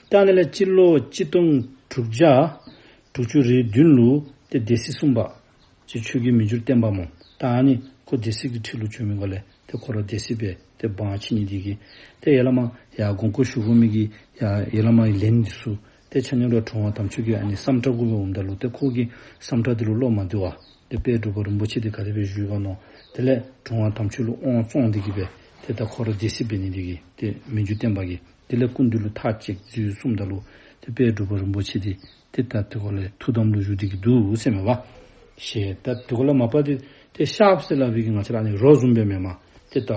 ད་ཨ་ནི་ལས་སྤྱི་ལོ་གཅིག་སྟོང་དྲུག་བརྒྱ་དྲུག་ཅུ་རེ་བདུན་ལུ་ཏེ་སྡེ་སྲིད་གསུམ་པ་ཅིག་ཆོས་རྒྱལ་མི་འགྱུར་བརྟན་པ་སྨོ། ད་ཨ་ནི་ཁོ་སྡེ་སྲིད་ཀྱི་ཁྲི་ལུ་བྱོན་མི་འགོ་ལས་ཏེ་ཁོ་ར་སྡེ་སྲིད་སྦེ་ཏེ་འབངས་ཆིངས་ཡིག་འདི་གིས་ཏེ་ཡར་ལས་མར་ཡར་དགོངས་སྐོར་ཞུ་དགོ་མི་གི་ཡར་ཡར་ལས་མར་ལན་འདི་ཚུ་ཏེ་ཆ་མཉམ་ར་དྲུང་པ་དམ་ཆོས་ཀྱིས་ཨ་ནི་སམ་ཊ་གུ་སྦེ་འོངམ་ད་ལུ་ཏེ་ཁོ་གིས་སམ་ཊ་འདི་ལུ་བློ་མ་བདེ་བར་ཏེ་དཔལ་འབྲུག་པ་རིན་པོ་ཆེ་འདི་ག་དེ་སྦེ་བཞུགས་ག་མནོ། དེ་ལས་དྲུང་པ་དམ་ཆོས་ལུ་དབང་བཙོང་སྟེ་གི་སྦེ་ཏེ་ད་ཁོ་ར་སྡེ་སྲིད་འབད་ནི་འདི་གིས་ཏེ་མི་འགྱུར་བརྟན་པ་གིས་དེ་ལས་སྐུ་མདུན་ལུ་ཐག་བཅད་རྫུས་གསུངམ་ད་ལུ་ཏེ་དཔལ་འབྲུག་པ་རིན་པོ་ཆེ་འདི་ཏེ་ད་དེ་ཁོ་ལས་ཐུགས་དམ་ལུ་བཞུགས་ཏེ་གི་འདུག་ཟེར་མས་པ། ཞེས་ད་དེ་ཁོ་ལས་མ་པ་འདི་ཏེ་གཤགསཔ་ཟེར་སླབ་པའི་གི་ང་བཅས་ར་ཨ་ནི་རོ་བཟུམ་སྦེ་མེན་མས། ཏེ་ད་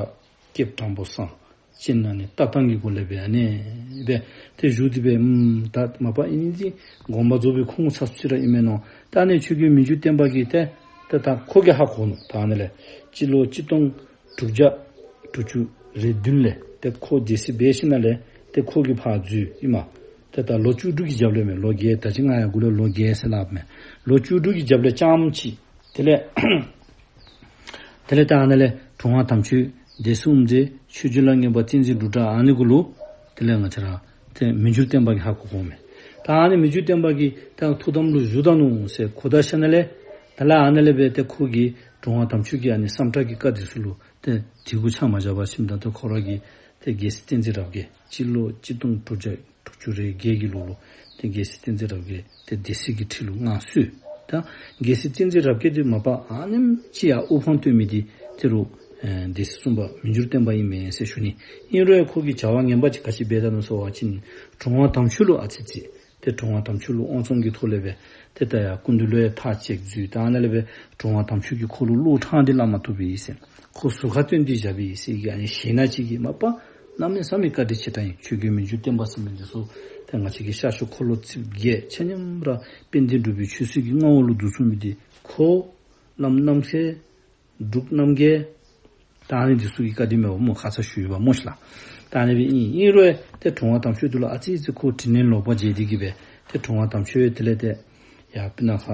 སྐེདཔ་དྲང་པོ་བསྲང་། སྤྱན་ཨ་ནི་ལྟ་སྟངས་ཀྱི་སྒོ་ལས་སྦེ་ཨ་ནི་སྦེ་ཏེ་བཞུགས་ཏེ་སྦེ་ཨམ་ད་མ་པ་ཨིན་ཏེ་དགོངས་པ་རྫོགས་པའི་ཁུངས་ཚ་སུ་ཅིག་ར་ཨིན་མས་མནོ། ད་ཨ་ནི་ཆོས་རྒྱལ་མི་འགྱུར་བརྟན་པ་གིས་ཏེ་ཏེ་ད་ཁོ་གིས་ཧ་གོ་ནུག། ད་ཨ་ནི་ལས་སྤྱི་ལོ་གཅིག་སྟོང་དྲུག་བརྒྱ་དྲུག་ཅུ་རེ་བདུན་ལས་ཏེ་ཁོ་སྡེ་སྲིད་འབད་ཞིནམ་ལས་ཏེ་ཁོ་གིས་ཕར་འཛུལ་ཨིན་མས། ཏེ་ད་ལོ་བཅུ་དྲུག་གི་རྒྱབ་ལས་མས། ལོ་བརྒྱད་ད་ཅི་ང་ཡར་གུ་ལས་ལོ་བརྒྱད་ཟེར་སླབ་མས། ལོ་བཅུ་དྲུག་གི་རྒྱབ་ལས་རྐྱངམ་ཅིག་དེ་ལས་དེ་ལས་ད་ཨ་ནི་ལས་དྲུང་པ་དམ་ཆོས་སྡེ་སྲིད་དབུ་མཛད་ཆོས་རྗེ་ལ་སྔོན་པ་བསྟན་འཛིན་འབྲུག་གྲགས་ཨ་ནི་གུ་ལུ་དེ་ལས་ང་བཅས་ར་ཏེ་མི་འགྱུར་བརྟན་པ་གིས་ཧ་གོ་གོཝ་མས། ད་ཨ་ནི་མི་འགྱུར་བརྟན་པ་གིས་ད་ཐུགས་དམ་ལུ་བཞུགས་ད་ནུག་ཟེར་གོ་ད་ཞིནམ་ལས་དེ་ལས་ཨ་ནི་ལས་སྦེ་ཏེ་ཁོ་གིས་དྲུང་པ་དམ་ཆོས་ཀྱི་ཨ་ནི་སམ་ཊ་གི་བཀའ་འདི་ཚུ་ལུ་ཏེ་དེ་གུ་ཆ་མ་བཞག་པར་ཞིནམ་ད་ཏེ་ཁོ་ར་གིས་ཏེ་རྒྱལ་སྲས་བསྟན་འཛིན་རབ་རྒྱས་སྤྱི་ལོ་གཅིག་སྟོང་དྲུག་བརྒྱ་དྲུག་ཅུ་རེ་བརྒྱད་ཀྱི་ལོ་ལུ་ཏེ་རྒྱལ་སྲས་བསྟན་འཛིན་རབ་རྒྱས་ཏེ་སྡེ་སྲིད་ཀྱི་ཁྲི་ལུ་མངའ་གསོལ། ད་རྒྱལ་སྲས་བསྟན་འཛིན་རབ་རྒྱས་འདི་མ་པ་ཨ་ནེམ་ཅིག་ཡར་དབུ་འཕང་བསྟོད་མི་འདི་ཏེ་རུང་ཨེ་སྡེ་སྲིད་གསུམ་པ་མི་འགྱུར་བརྟན་པ་ཨིན་མས་ཟེར་ཞུ་ནི། ཨིན་རུང་ཁོ་གིས་བྱ་བ་ངན་པ་ཅིག་ག་ཅི་འབད་ད་ནུག་ཟེར་བ་ཅིན་དྲུང་པ་དམ་ཆོས་ལུ་ཨ་ཙི་ཅིག་ཏེ་དྲུང་པ་དམ་ཆོས་ལུ་དབང་བཙོང་གི་ཐོག་ལས་སྦེ་ཏེ་ད་ཡར་སྐུ་མདུན་ལུ་ཡང་ཐག་བཅད་རྫུས། ད་ཨ་ནི་ལས་སྦེ་དྲུང་པ་དམ་ཆོས་ཀྱིས་ཁོ་ལུ་བློ་ཕྲང་སྟེ་སླབ་མ་བཏུབ་པས་ཟེར། ཁོ་ཟུར་ཁར་བཏོན་ཏེ་བཞག་པས་ཟེར་གི་ཨ་ནི་ཞེ་ན་ཅིག་གིས་མ་པ་གནམ་མེད་ས་མེད་བཀའ་དྲིན་ཆེ་དྲགས་ཨིན། ཆོས་རྒྱལ་མི་འགྱུར་བརྟན་པ་ཟེར་མི་འདི་ཚུ་ཏེ་ང་བཅས་ཀྱི་ཤར་ཕྱོགས་འཁོར་ལོ་རྩིབས་བརྒྱད་ཆ་མཉམ་ར་དཔལ་ལྡན་འབྲུག་པའི་ཆོས་སྲིད་ཀྱི་མངའ་འོག་ལུ་བསྡུ་ཚུགས་མི་འདི་ཁོ་བླམ་རྣམ་རྒྱལ་འབྲུག་རྣམ་རྒྱལ་ད་ཨ་ནི་འདི་ཚུ་གི་བཀའ་དྲིན་མས་པ་སྨོ། ཁ་ཙ་ཞུ་ཡི་པ་སྨོ་ཤིག་ལགས། ད་ཨ་ནི་སྦེ་ཨིན། ཨིན་རུང་ཏེ་དྲུང་པ་དམ་ཆོས་འདི་ལུ་ཨ་ཙི་ཙི་ཁོ་དྲིན་ལན་ལོག་པ་འཇལ་ཏེ་གི་སྦེ་ཏེ་དྲུང་པ་དམ་ཆོས་དེ་ལས་ཏེ་ཡར་སྤུ་ན་ཁ་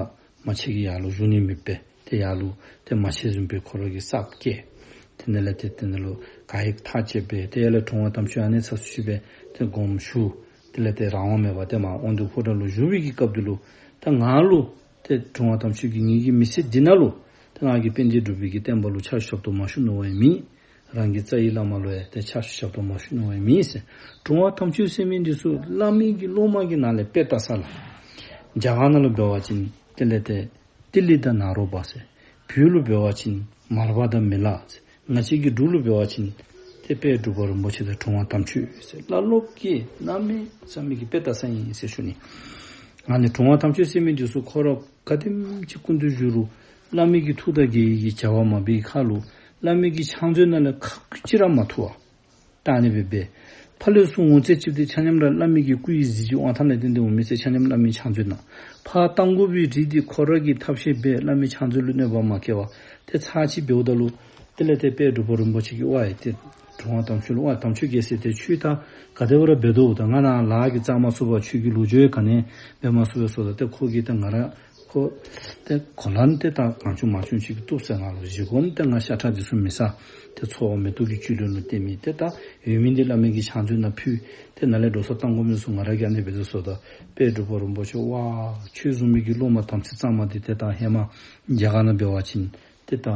རྨ་ཆེན་གྱི་ཡར་ལུ་བཞུགས་ནི་མེད་པས། ཏེ་ཡར་ལུ་ཏེ་རྨ་ཆེན་བཟུམ་སྦེ་ཁོ་ར་གིས་གསརཔ་བསྐོས། དེ་ནང་ལས་ཏེ་དེ་ནང་ལུ་ག་ཡི་ཐག་བཅད་སྦེ་ཏེ་ཡར་ལས་དྲུང་པ་དམ་ཆོས་ཨ་ནི་ཚ་སུ་ཅིག་སྦེ་ཏེ་དགོངསམ་ཞུ། དེ་ལས་ཏེ་རང་དབང་མེད་པར་ཏེ་མར་དབང་འདུས་ཕོ་བྲང་ལུ་བཞུགས་པའི་གི་སྐབས་འདི་ལུ་ད་ང་ལུ་ཏེ་དྲུང་པ་དམ་ཆོས་ཀྱིས་ངེ་གི་མི་ཚེ་འདི་ནང་ལུ་ཏེ་ང་གིས་དཔལ་ལྡན་འབྲུག་པའི་གི་བསྟན་པ་ལུ་ཕྱག་ཞབས་ཏོག་མ་ཞུ་མནོ་བ་ཡང་མེད། རང་གི་རྩ་བའི་བླ་མ་ལུ་ཡང་ཏེ་ཕྱག་ཞབས་ཏོག་མ་ཞུ་མནོ་བ་ཡང་མེད་ཟེར། དྲུང་པ་དམ་ཆོས་ཟེར་མི་འདི་ཚུ་བླ་མའི་གི་སློབ་མ་གི་ནང་ལས་དཔེ་ལྟ་ས་ལགས། རྒྱ་གར་ནང་ལུ་འབད་བ་ཅིན་དེ་ལས་ཏེ་ཏི་ལི་དང་ནཱ་རོ་པ་ཟེར། བོད་ལུ་འབད་བ་ཅིན་མར་པ་དང་མི་ལ་ཟེར། ང་བཅས་ཀྱི་འབྲུག་ལུ་འབད་བ་ཅིན་ཏེ་དཔལ་འབྲུག་པ་རིན་པོ་ཆེ་དང་དྲུང་པ་དམ་ཆོས་ཟེར། བླ་སློབ་ཀྱི་གནམ་མེད་ས་མེད་ཀྱི་དཔེ་ལྟ་ས་ཨིན་ཟེར་ཞུ་ནི། ཨ་ནི་དྲུང་པ་དམ་ཆོས་ཟེར་མི་འདི་ཚུ་ཁོ་ར་ག་དེམ་ཅིག་སྐུ་མདུན་བཞུགས་རུང་བླ་མའི་གི་ཐུགས་དང་འགལ་བའི་གི་བྱ་བ་མ་འབད་བའི་ཁར་ལུ་བླ་མའི་གི་ཕྱག་མཛོད་ནང་ལས་ཁ་ཅིག་ར་མ་འཐུ་བར་ད་ཨ་ནི་སྦེ་འབད། ཕར་ལས་ཚུར་འོང་ཚད་ཅིག་ཏེ་ཆ་མཉམ་ར་བླ་མའི་གི་སྐུ་ཡི་གཟི་བརྗིད་དབང་ཐང་ལས་བརྟེན་ཏེ་འོང་མི་ཚུ་ཆ་མཉམ་བླ་མའི་ཕྱག་མཛོད་ནང་། ཕར་གཏང་དགོ་པའི་རིགས་འདི་ཁོ་ར་གིས་ཐབས་ཤེས་འབད་བླ་མའི་ཕྱག་མཛོད་ལུ་གནོད་པ་མ་བཀལ་བར་ཏེ་ཚར་གཅིག་འབདཝ་ད་ལུ་དེ་ལས་ཏེ་དཔལ་འབྲུག་པ་རིན་པོ་ཆེ་གིས་ཝའི་ཏེ་དྲུང་པ་དམ་ཆོས་ལུ་ཝའི་དམ་ཆོས་རྒྱལ་སྲས་ཏེ་ཁྱོད་ད་ག་དེ་སྦེ་ར་འབད་དོ། ད་ང་ནཱ་ལཱ་གིས་བཙག་མ་ཚུགས་པར་ཁྱོད་ཀྱིས་ལོ་རྒྱུས་ག་ནི་འབད་མ་ཚུགས་པས་ཟེརཝ་ད་ཏེ་ཁོ་གིས་ད་ང་ར་ཁོ་ཏེ་གོ་ལ་ནི་ཏེ་ད་གང་བྱུང་མང་བྱུང་ཅིག་གིས་བཏུབ་ཟེར། ང་ལུ་བཞེས་སྒོ་ནི་ཏེ་ང་ཤ་ཁྲག་འདི་ཚུ་མི་ཟ། ཏེ་འཚོ་བ་མེ་ཏོག་གི་བཅུད་ལེན་ལུ་བརྟེན་མི་ཏེ་ད་ཡོད་མི་འདི་བླ་མའི་གི་ཕྱག་མཛོད་ནང་ཕུལ། ཏེ་ནཱ་ལས་འགྲོ་སོང་གཏང་དགོ་མི་ཚུ་ང་ར་གིས་ཨ་ནི་འབད་དོ་ཟེརཝ་ད་དཔལ་འབྲུག་པ་རིན་པོ་ཆེ་ཝའི་ཁྱོད་བཟུམ་མའི་གི་སློབ་མ་དམ་ཚིག་གཙང་མ་འདི་ཏེ་ད་ཧེ་མ་རྒྱ་གར་ནང་འབད་བ་ཅིན་ཏེ་ད་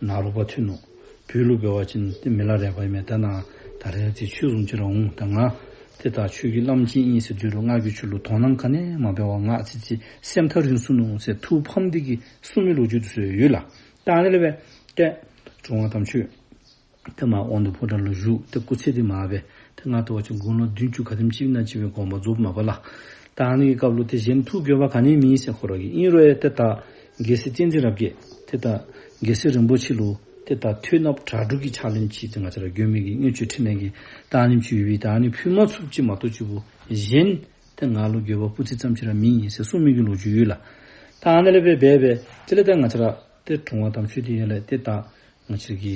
ནཱ་རོ་པ་ཐོན་ནུག། བོད་ལུ་འབད་བ་ཅིན་ཏེ་མི་ལ་རས་པ་ཨིན་མས། ད་ནཱ་ད་རེས་ཏེ་ཁྱོད་བཟུམ་ཅིག་ར་འོང་། ད་ང་ ཏེ་ད་ཁྱོད་ཀྱི་བླམ་ཅིག་ཨིན་ཟེར་དུས་ལུ་ང་གིས་ཁྱོད་ལུ་དོ་སྣང་ག་ནི་ཡང་མ་འབད་བར་ང་ཨ་ཙི་ཅིག་སེམས་ཐག་རིང་སོ་ནུག་ཟེར་ཐུགས་ཕམ་སྟེ་གིས་གསུངས་མི་ལོ་རྒྱུས་འདི་ཚུ་ཡོད་ལགས། ད་ཨ་ནི་ལས་འབད་ཏེ་དྲུང་པ་དམ་ཆོས་ཏེ་མར་དབང་འདུས་ཕོ་བྲང་ལུ་བཞུགས། ཏེ་སྐུ་ཚེ་འདི་མར་སྦེ་ཏེ་ང་ལྟ་བ་ཅིན་དགུང་ལོ་བདུན་ཅུ་ག་དེམ་ཅིག་ཨིན་ན་ཅིག་སྦེ་དགོངས་པ་རྫོགསཔ་མས་པ་ལགས། ད་ཨ་ནི་གི་སྐབས་ལུ་ཏེ་གཞན་ཐུགས་འགྱོད་པ་ག་ནི་མེད་ཟེར་ཁོ་ར་གིས། ཨིན་རུང་ཡང་ཏེ་ད་རྒྱལ་སྲས་བསྟན་འཛིན་རབ་རྒྱས་ཏེ་ད་རྒྱལ་སྲས་རིན་པོ་ཆེ་ལུ་ཏེ་ད་མཐུ་ནག་གྲ་སྒྲིག་གི་ཕྱག་ལེན་ཅིག་ཏེ་ང་བཅས་ར་མགོན་པོའི་གི་མངོན་སྤྱོད་ཕྲིན་ལས་ཀྱི་ད་ཨ་ནེམ་ཅིག་ཡོད་པས། ད་ཨ་ནི་ཕུལ་མ་ཚུགསཔ་ཅིག་མ་གཏོགས་ཅིག་པོ་གཞན་ཏེ་ང་ལུ་འགྱོད་པ་སྤུ་རྩེ་ཙམ་ཅིག་ར་མེད་ཟེར་གསུངས་མི་གི་ལོ་རྒྱུས་ཡོད་ལགས། ད་ཨ་ནི་ལས་འབད་འབད་འབད་དེ་ལས་ད་ང་བཅས་ར་ཏེ་དྲུང་པ་དམ་ཆོས་འདི་ཡང་ལས་ཏེ་ད་ང་བཅས་ཀྱི་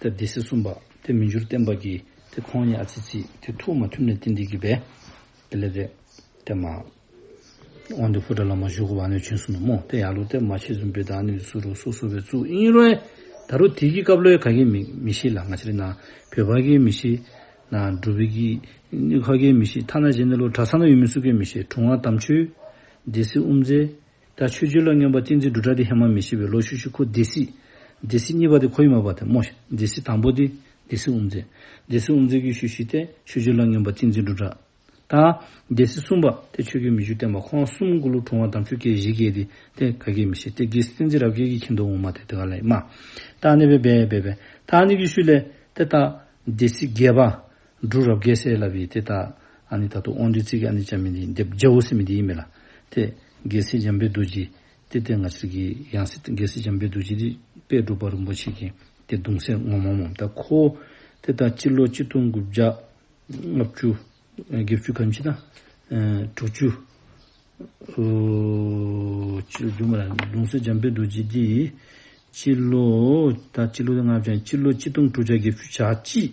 ཏེ་སྡེ་སྲིད་གསུམ་པ་ཏེ་མི་འགྱུར་བརྟན་པ་གིས་ཏེ་ཁོང་གཉིས་ཨ་ཙི་ཅིག་ཏེ་ཐུགས་མ་མཐུན་ནི་བརྟེན་ཏེ་གིས་འབད་དེ་ལས་ཏེ་ཏེ་མར་དབང་འདུས་ཕོ་བྲང་ལུ་མར་བཞུགས་དགོཔ་ཨ་ནི་བྱུང་སོ་ནུག་སྨོ། ཏེ་ཡར་ལུ་ཏེ་མ་ཆེན་བཟུམ་སྦེ་ད་ཨ་ནི་ཚུ་རུང་སོ་སོ་སྦེ་བཙུགས། ཨིན་རུང་ཡང་ད་རུང་དེ་གི་སྐབས་ལུ་ཡང་ག་གིས་མི་མི་ཤེས་ལགས། ང་བཅས་ར་ནཱ་བོད་པ་གིས་མི་ཤེས། ནཱ་འབྲུག་པའི་གི་དངུལ་ཁང་གིས་མི་ཤེས། ཐ་ན་གཞན་ནཱ་ལུ་གྲྭ་ཚང་ནང་ཡོད་མི་ཚུ་གིས་མི་ཤེས། དྲུང་པ་དམ་ཆོས་སྡེ་སྲིད་དབུ་མཛད་ད་ཆོས་རྗེ་ལ་སྔོན་པ་བསྟན་འཛིན་འབྲུག་གྲགས་འདི་ཧེ་མ་མི་ཤེས་པས། ལོག་ཤུལ་ཤུལ་ཁོ་སྡེ་སྲིད་སྡེ་སྲིད་གཉིས་པ་འདི་ཁོ་ཨིན་མས་པ་ཏེ་སྨོ། སྡེ་སྲིད་དང་པོ་འདི་སྡེ་སྲིད་དབུ་མཛད། སྡེ་སྲིད་དབུ་མཛད་ཀྱི་ཤུལ་ཤུལ་ཏེ་ཆོས་རྗེ་ལ་སྔོན་པ་བསྟན་འཛིན་འབྲུག་གྲགས། ད་སྡེ་སྲིད་གསུམ་པ་ཏེ་ཆོས་རྒྱལ་མི་འགྱུར་བརྟན་པ། ཁོང་གསུམ་གུ་ལུ་དྲུང་པ་དམ་ཆོས་སྐྱེས་བཞི་གིས་འདི་ཏེ་ག་གིས་མི་ཤེས། ཏེ་རྒྱལ་སྲས་བསྟན་འཛིན་རབ་རྒྱས་ཀྱིས་མཁྱེན་དོ་འོང་མས། ཏེ་དེ་ག་ལས་མར་ད་ཨ་ནི་སྦེ་འབད་འབད་འབད་ད་ཨ་ནི་གི་ཤུལ་ལས་ཏེ་ད་སྡེ་སྲིད་བརྒྱད་པ་འབྲུག་རབ་རྒྱས་ཟེར་སླབ་ཨིན། ཏེ་ད་ཨ་ནི་ད་ལྟོ་དབང་འདུས་རྩེ་གི་ཨ་ནི་རྐྱབ་མི་འདི་སྡེ་པ་རྒྱལ་པོ་ཟེར་མི་འདི་ཨིན་མས་ལགས། ཏེ་རྒྱལ་སྲས་འཇམ་དཔལ་རྡོ་རྗེ་ཏེ་ཏེ་ང་བཅས་ཀྱི་ཡང་སྲིད་རྒྱལ་སྲས་འཇམ་དཔལ་རྡོ་རྗེ་འདི་དཔལ་འབྲུག་པ་རིན་པོ་ཆེ་གི་ཏེ་གདུང་སྲས་ངོ་མ་སྨོ། ད་ཁོ་ཏེ་ད་སྤྱི་ལོ་གཅིག་སྟོང་དགུ་བརྒྱ་ལྔ་བཅུ་ཨེ་བརྒྱད་ཅུ་ག་དེམ་ཅིག་ད་ཨེ་དྲུག་ཅུ་ཨོ་སྤྱི་ལོ་བརྒྱད་ཅུ་མ་ར་གདུང་སྲས་འཇམ་དཔལ་རྡོ་རྗེ་འདི་སྤྱི་ལོ་ད་སྤྱི་ལོ་ལྔ་བརྒྱ་སྤྱི་ལོ་གཅིག་སྟོང་དྲུག་བརྒྱ་བརྒྱད་ཅུ་གྱ་གཅིག་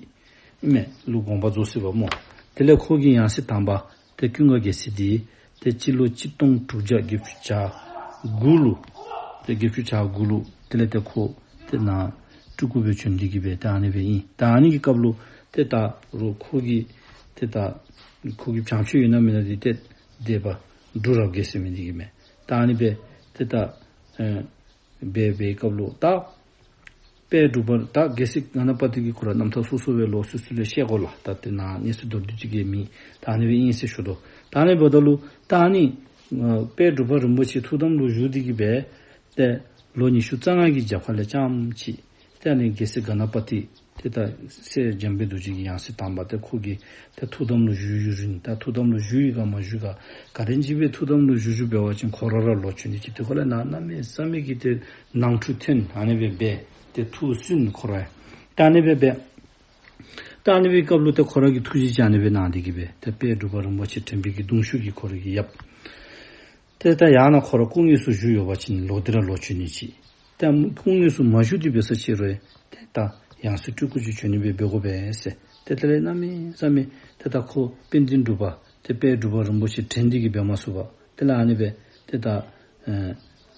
ཨིན་མས་ལུ་དགོངས་པ་རྫོགས་ཟེར་བ་སྨོ། དེ་ལས་ཁོ་གི་ཡང་སྲིད་དང་པ་ཏེ་ཀུན་དགའ་རྒྱལ་མཚན་འདི་ཏེ་སྤྱི་ལོ་གཅིག་སྟོང་དྲུག་བརྒྱ་བརྒྱད་ཅུ་གྱ་དགུ་ལུ་ཏེ་བརྒྱད་ཅུ་གྱ་དགུ་ལུ་དེ་ལས་ཏེ་ཁོ་ཏེ་ནཱ་སྤྲུལ་སྐུ་སྦེ་བྱོན་ཏེ་གིས་སྦེ་ཏེ་ཨ་ནི་སྦེ་ཨིན། ད་ཨ་ནི་གི་སྐབས་ལུ་ཏེ་ད་རུང་ཁོ་གི་ཏེ་ད་ཁོ་གི་བྱམས་སྐྱོང་ཡོད་ན་མེད་ན་འདི་ཏེ་སྡེ་པ་འབྲུག་རབ་རྒྱས་ཟེར་མི་འདི་གིས་མས། ད་ཨ་ནི་སྦེ་ཏེ་ད་ཨེ་འབད་བའི་སྐབས་ལུ་ད་དཔལ་འབྲུག་པ་ད་རྒྱལ་སྲས་ག་ན་པ་ཏི་གིས་ཁོ་ར་རྣམ་ཐར་སོ་སོ་སྦེ་ལོག་སོ་སོ་ལས་བཤད་དགོ་ལགས། ད་དེ་ནང་གནས་ཚུལ་མདོར་བསྡུས་ཅིག་གིས་མེད། ད་ཨ་ནི་སྦེ་ཨིན་ཟེར་ཞུ་དོ། ད་ཨ་ནི་འབདཝ་ད་ལུ་ད་ཨ་ནི་ཨ་དཔལ་འབྲུག་པ་རིན་པོ་ཆེ་ཐུགས་དམ་ལུ་བཞུགས་ཏེ་གིས་སྦེ་ཏེ་ལོ་ཉི་ཤུ་རྩ་ལྔ་གི་རྒྱབ་ཁ་ལས་རྐྱངམ་ཅིག་ཏེ་ཨ་ནི་རྒྱལ་སྲས་ག་ན་པ་ཏི་ཏེ་ད་སྲས་འཇམ་དཔལ་རྡོ་རྗེ་གི་ཡང་སྲིད་དང་པ་ཏེ་ཁོ་གིས་ཏེ་ཐུགས་དམ་ལུ་བཞུགས་བཞུགས་རུང་ད་ཐུགས་དམ་ལུ་བཞུགས་ཡི་ག་མ་བཞུགས་ག་ག་དེམ་ཅིག་སྦེ་ཐུགས་དམ་ལུ་བཞུགས་བཞུགས་འབད་བ་ཅིན་ཁོ་ར་ར་ལོག་བྱོན་ནི་ཅིག་ཏེ་ཁོ་ལས་ནཱ་གནམ་མེད་ས་མེད་ཀྱི་ཏེ་ནང་འཁྲུག་ཐོན། ཨ་ནི་སྦེ་འབད་ཏེ་ཐུགས་སུན་ཁོ་ར་ཡང་། ད་ཨ་ནི་སྦེ་འབད་ད་ཨ་ནི་སྦེ་སྐབས་ལུ་ཏེ་ཁོ་ར་གིས་ཐུགས་རྗེ་ཅིག་ཨ་ནི་སྦེ་གནང་སྟེ་གིས་སྦེ་ཏེ་དཔལ་འབྲུག་པ་རིན་པོ་ཆེ་དྲན་པའི་གི་གདུང་ཤུགས་ཀྱིས་ཁོ་ར་གིས་ཡབ་ཏེ་ད་ཡང་ན་ཁོ་ར་སྐུ་དངོས་སུ་བཞུགས་ཡོད་པ་ཅིན་ལོག་སྟེ་ར་ལོག་བྱོན་ནི་ཅིག། ཏེ་སྐུ་དངོས་སུ་མ་བཞུགས་ཏེ་འབད་ས་ཅིག་རུང་ཏེ་ད་ཡང་སྲིད་སྤྲུལ་སྐུ་ཅིག་བྱོན་ནི་སྦེ་འབད་དགོ་པས་ཟེར། ཏེ་དེ་ལས་གནམ་མེད་ས་མེད་ཏེ་ད་ཁོ་དཔལ་ལྡན་འབྲུག་པ་ཏེ་དཔལ་འབྲུག་པ་རིན་པོ་ཆེ་དྲན་ཏེ་གིས་འབད་མ་ཚུགས་པར་དེ་ལས་ཨ་ནི་སྦེ་ཏེ་ད་ཨེ་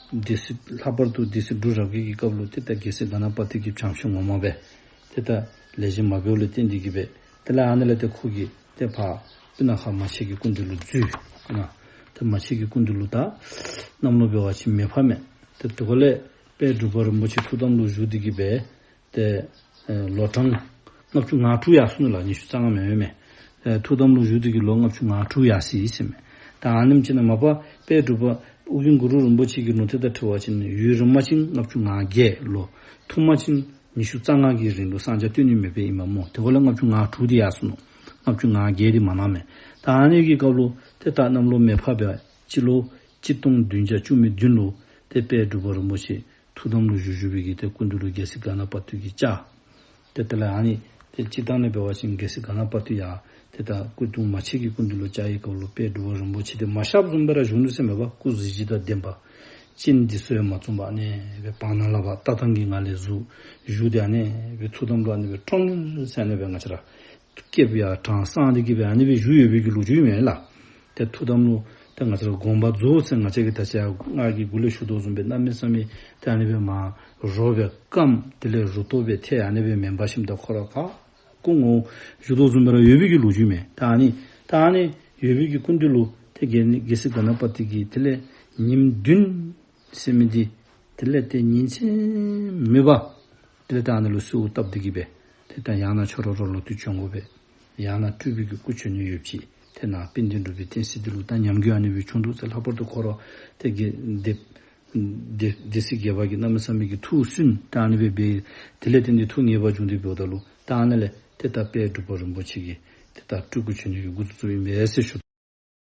སྡེ་སྲིད་ལྷག་པར་དུ་སྡེ་སྲིད་འབྲུག་རབ་རྒྱས་ཀྱི་སྐབས་ལུ་ཏེ་ད་རྒྱལ་སྲས་ག་ན་པ་ཏི་གི་བྱམས་སྐྱོང་ངོ་མ་སྦེ་ཏེ་ད་ལེགས་ཤོམ་མ་འབདཝ་ལས་བརྟེན་ཏེ་གིས་སྦེ་དེ་ལས་ཨ་ནི་ལས་ཏེ་ཁོ་གིས་ཏེ་ཕར་སྤུ་ན་ཁ་མ་ཆེན་གྱི་སྐུ་མདུན་ལུ་འཛུལ། ཨ་ཏེ་མ་ཆེན་གྱི་སྐུ་མདུན་ལུ་ད་གནམ་ལོ་འབད་བ་ཅིན་མེ་ཕག་མས། ཏེ་དེ་ཁར་ལས་དཔལ་འབྲུག་པ་རིན་པོ་ཆེ་ཐུགས་དམ་ལུ་བཞུགས་ཏེ་གིས་སྦེ་ཏེ་ཨེ་ལོ་གྲངས་ལྔ་བཅུ་ང་དྲུག་ཡར་སོ་ནུག་ལགས། ཉི་ཤུ་རྩ་ལྔ་མེན་མས། ཨེ་ཐུགས་དམ་ལུ་བཞུགས་ཏེ་གིས་ལོ་ལྔ་བཅུ་ང་དྲུག་ཡར་སོ་ཡི་ཟེར་མས། ད་ཨ་ནེམ་ཅིག་ནང་མ་པ་དཔལ་འབྲུག་པ་ཨོ་རྒྱན་གུ་རུ་རིན་པོ་ཆེ་གི་ལུང་བསྟན་དང་འཁྲིལ་བ་ཅིན་ཡུན་རིངམ་ཅིན་ལྔ་བཅུ་ང་བརྒྱད་ལོ། ཐུང་མ་ཅིན་ཉི་ཤུ་རྩ་ལྔ་གི་རིང་ལུ་གསང་རྒྱ་བཏོན་ནི་མེདཔ་ཨིན་མས་སྨོ། དེ་ཁར་ལས་ལྔ་བཅུ་ང་དྲུག་འདི་ཡར་སོ་ནུག། ལྔ་བཅུ་ང་བརྒྱད་འདི་མ་གནང་མས། ད་ཨ་ནི་གི་སྐབས་ལུ་ཏེ་ད་གནམ་ལོ་མེ་ཕག་སྦེ་སྤྱི་ལོ་གཅིག་སྟོང་བདུན་བརྒྱ་བཅུ་མེད་བདུན་ལུ་ཏེ་དཔལ་འབྲུག་པ་རིན་པོ་ཆེ་ཐུགས་དམ་ལུ་བཞུགས་བཞུགས་པའི་གི་ཏེ་སྐུ་མདུན་ལུ་རྒྱལ་སྲས་ག་ན་པ་ཏི་གིས་བཅར། ཏེ་དེ་ལས་ཨ་ནི་ཏེ་སྤྱིར་བཏང་ལས་འབད་བ་ཅིན་རྒྱལ་སྲས་ག་ན་པ་ཏི་ཡང་ཏེ་ད་སྐུ་གདུང་མ་ཆེན་གྱི་སྐུ་མདུན་ལུ་བཅར་བའི་སྐབས་ལུ་དཔལ་འབྲུག་པ་རིན་པོ་ཆེ་འདི་མ་གཤགསཔ་བཟུམ་སྦེ་ར་བཞུགས་ནུག་ཟེར་མས་པ། སྐུ་གཟི་བརྗིད་དང་ལྡན་པ། སྤྱན་འདི་ཚུ་ཡང་མ་བཙུམ་པར་ཨ་ནི་སྦེ་བར་སྣང་ལས་ཕར་ལྟ་སྟངས་ཀྱི་ངང་ལས་བཞུགས་བཞུགས་ཏེ་ཨ་ནི་སྦེ་ཐུགས་དམ་ལུ་ཨ་ནི་སྦེ་ཀྲོང་ཟེར་ཨ་ནི་སྦེ་ང་བཅས་ར་སྐེདཔ་ཡར་དྲངས་བསྲང་སྟེ་གིས་སྦེ་ཨ་ནི་སྦེ་བཞུགས་ཡོད་པའི་གི་ལོ་རྒྱུས་མས་ལགས། ཏེ་ཐུགས་དམ་ལུ་ཏེ་ང་བཅས་ར་དགོངས་པ་རྫོགས་ཟེར་ང་བཅས་ཀྱིས་ད་ཅི་ང་གིས་འགོ་ལས་ཞུ་དོ་བཟུམ་སྦེ་གནམ་མེད་ས་མེད་ཏེ་ཨ་ནི་སྦེ་མར་རོ་སྦེ་སྐམ། དེ་ལས་རུ་ཏོ་སྦེ་ཐལ་ཨ་ནི་སྦེ་མེན་པར་ཞིནམ་ད་ཁོ་ར་ཁ་སྐུ་ངོ་བོ་བཞུགས་དོ་བཟུམ་སྦེ་ར་ཡོད་པའི་གི་ལོ་རྒྱུས་མས། ད་ཨ་ནི་ད་ཨ་ནི་ཡོད་པའི་གི་སྐུ་མདུན་ལུ་ཏེ་རྒྱལ་རྒྱལ་སྲས་ག་ན་པ་ཏི་གིས་དེ་ལས་ཉིནམ་བདུན་ཟེར་མི་འདི་དེ་ལས་ཏེ་ཉིན་མཚན་མེད་པར་དེ་ལས་ད་ཨ་ནི་ལུ་གསོལཝ་བཏབ་སྟེ་གིས་སྦེ་ཏེ་ད་ཡང་ན་ཁྱོད་ར་རོགས་ལུ་ཏེ་བྱོན་དགོ་པས། ཡང་ན་སྤྲུལ་པའི་གི་སྐུ་བྱོན་ནི་ཡོདཔ་ཅིག། ཏེ་ནཱ་དཔལ་ལྡན་འབྲུག་པའི་བསྟན་སྲིད་འདི་ལུ་ད་ཉམས་རྒུད་ཨ་ནི་སྦེ་བྱུང་འདུག་ཟེར། ལྷག་པར་དུ་ཁོ་ར་ཏེ་གི་སྡེ་སྡེ་སྡེ་སྲིད་བརྒྱད་པ་གི་གནམ་མེད་ས་མེད་ཀྱི་ཐུགས་སུན་ད་ཨ་ནི་སྦེ་འབད། དེ་ལས་བརྟེན་ཏེ་ཐུགས་ངེས་པར་བྱུང་སྟེ་འབདཝ་ད་ལུ་ད་ཨ་ནཱ་ལས་ཏེ་ད་དཔལ་འབྲུག་པ་རིན་པོ་ཆེ་གིས་ཏེ་ད་སྤྲུལ་སྐུ་བྱོན་ནི་གི་འགོ་བཙུགས་བཙུགསཔ་ཨིན་པས་ཟེར་ཞུ།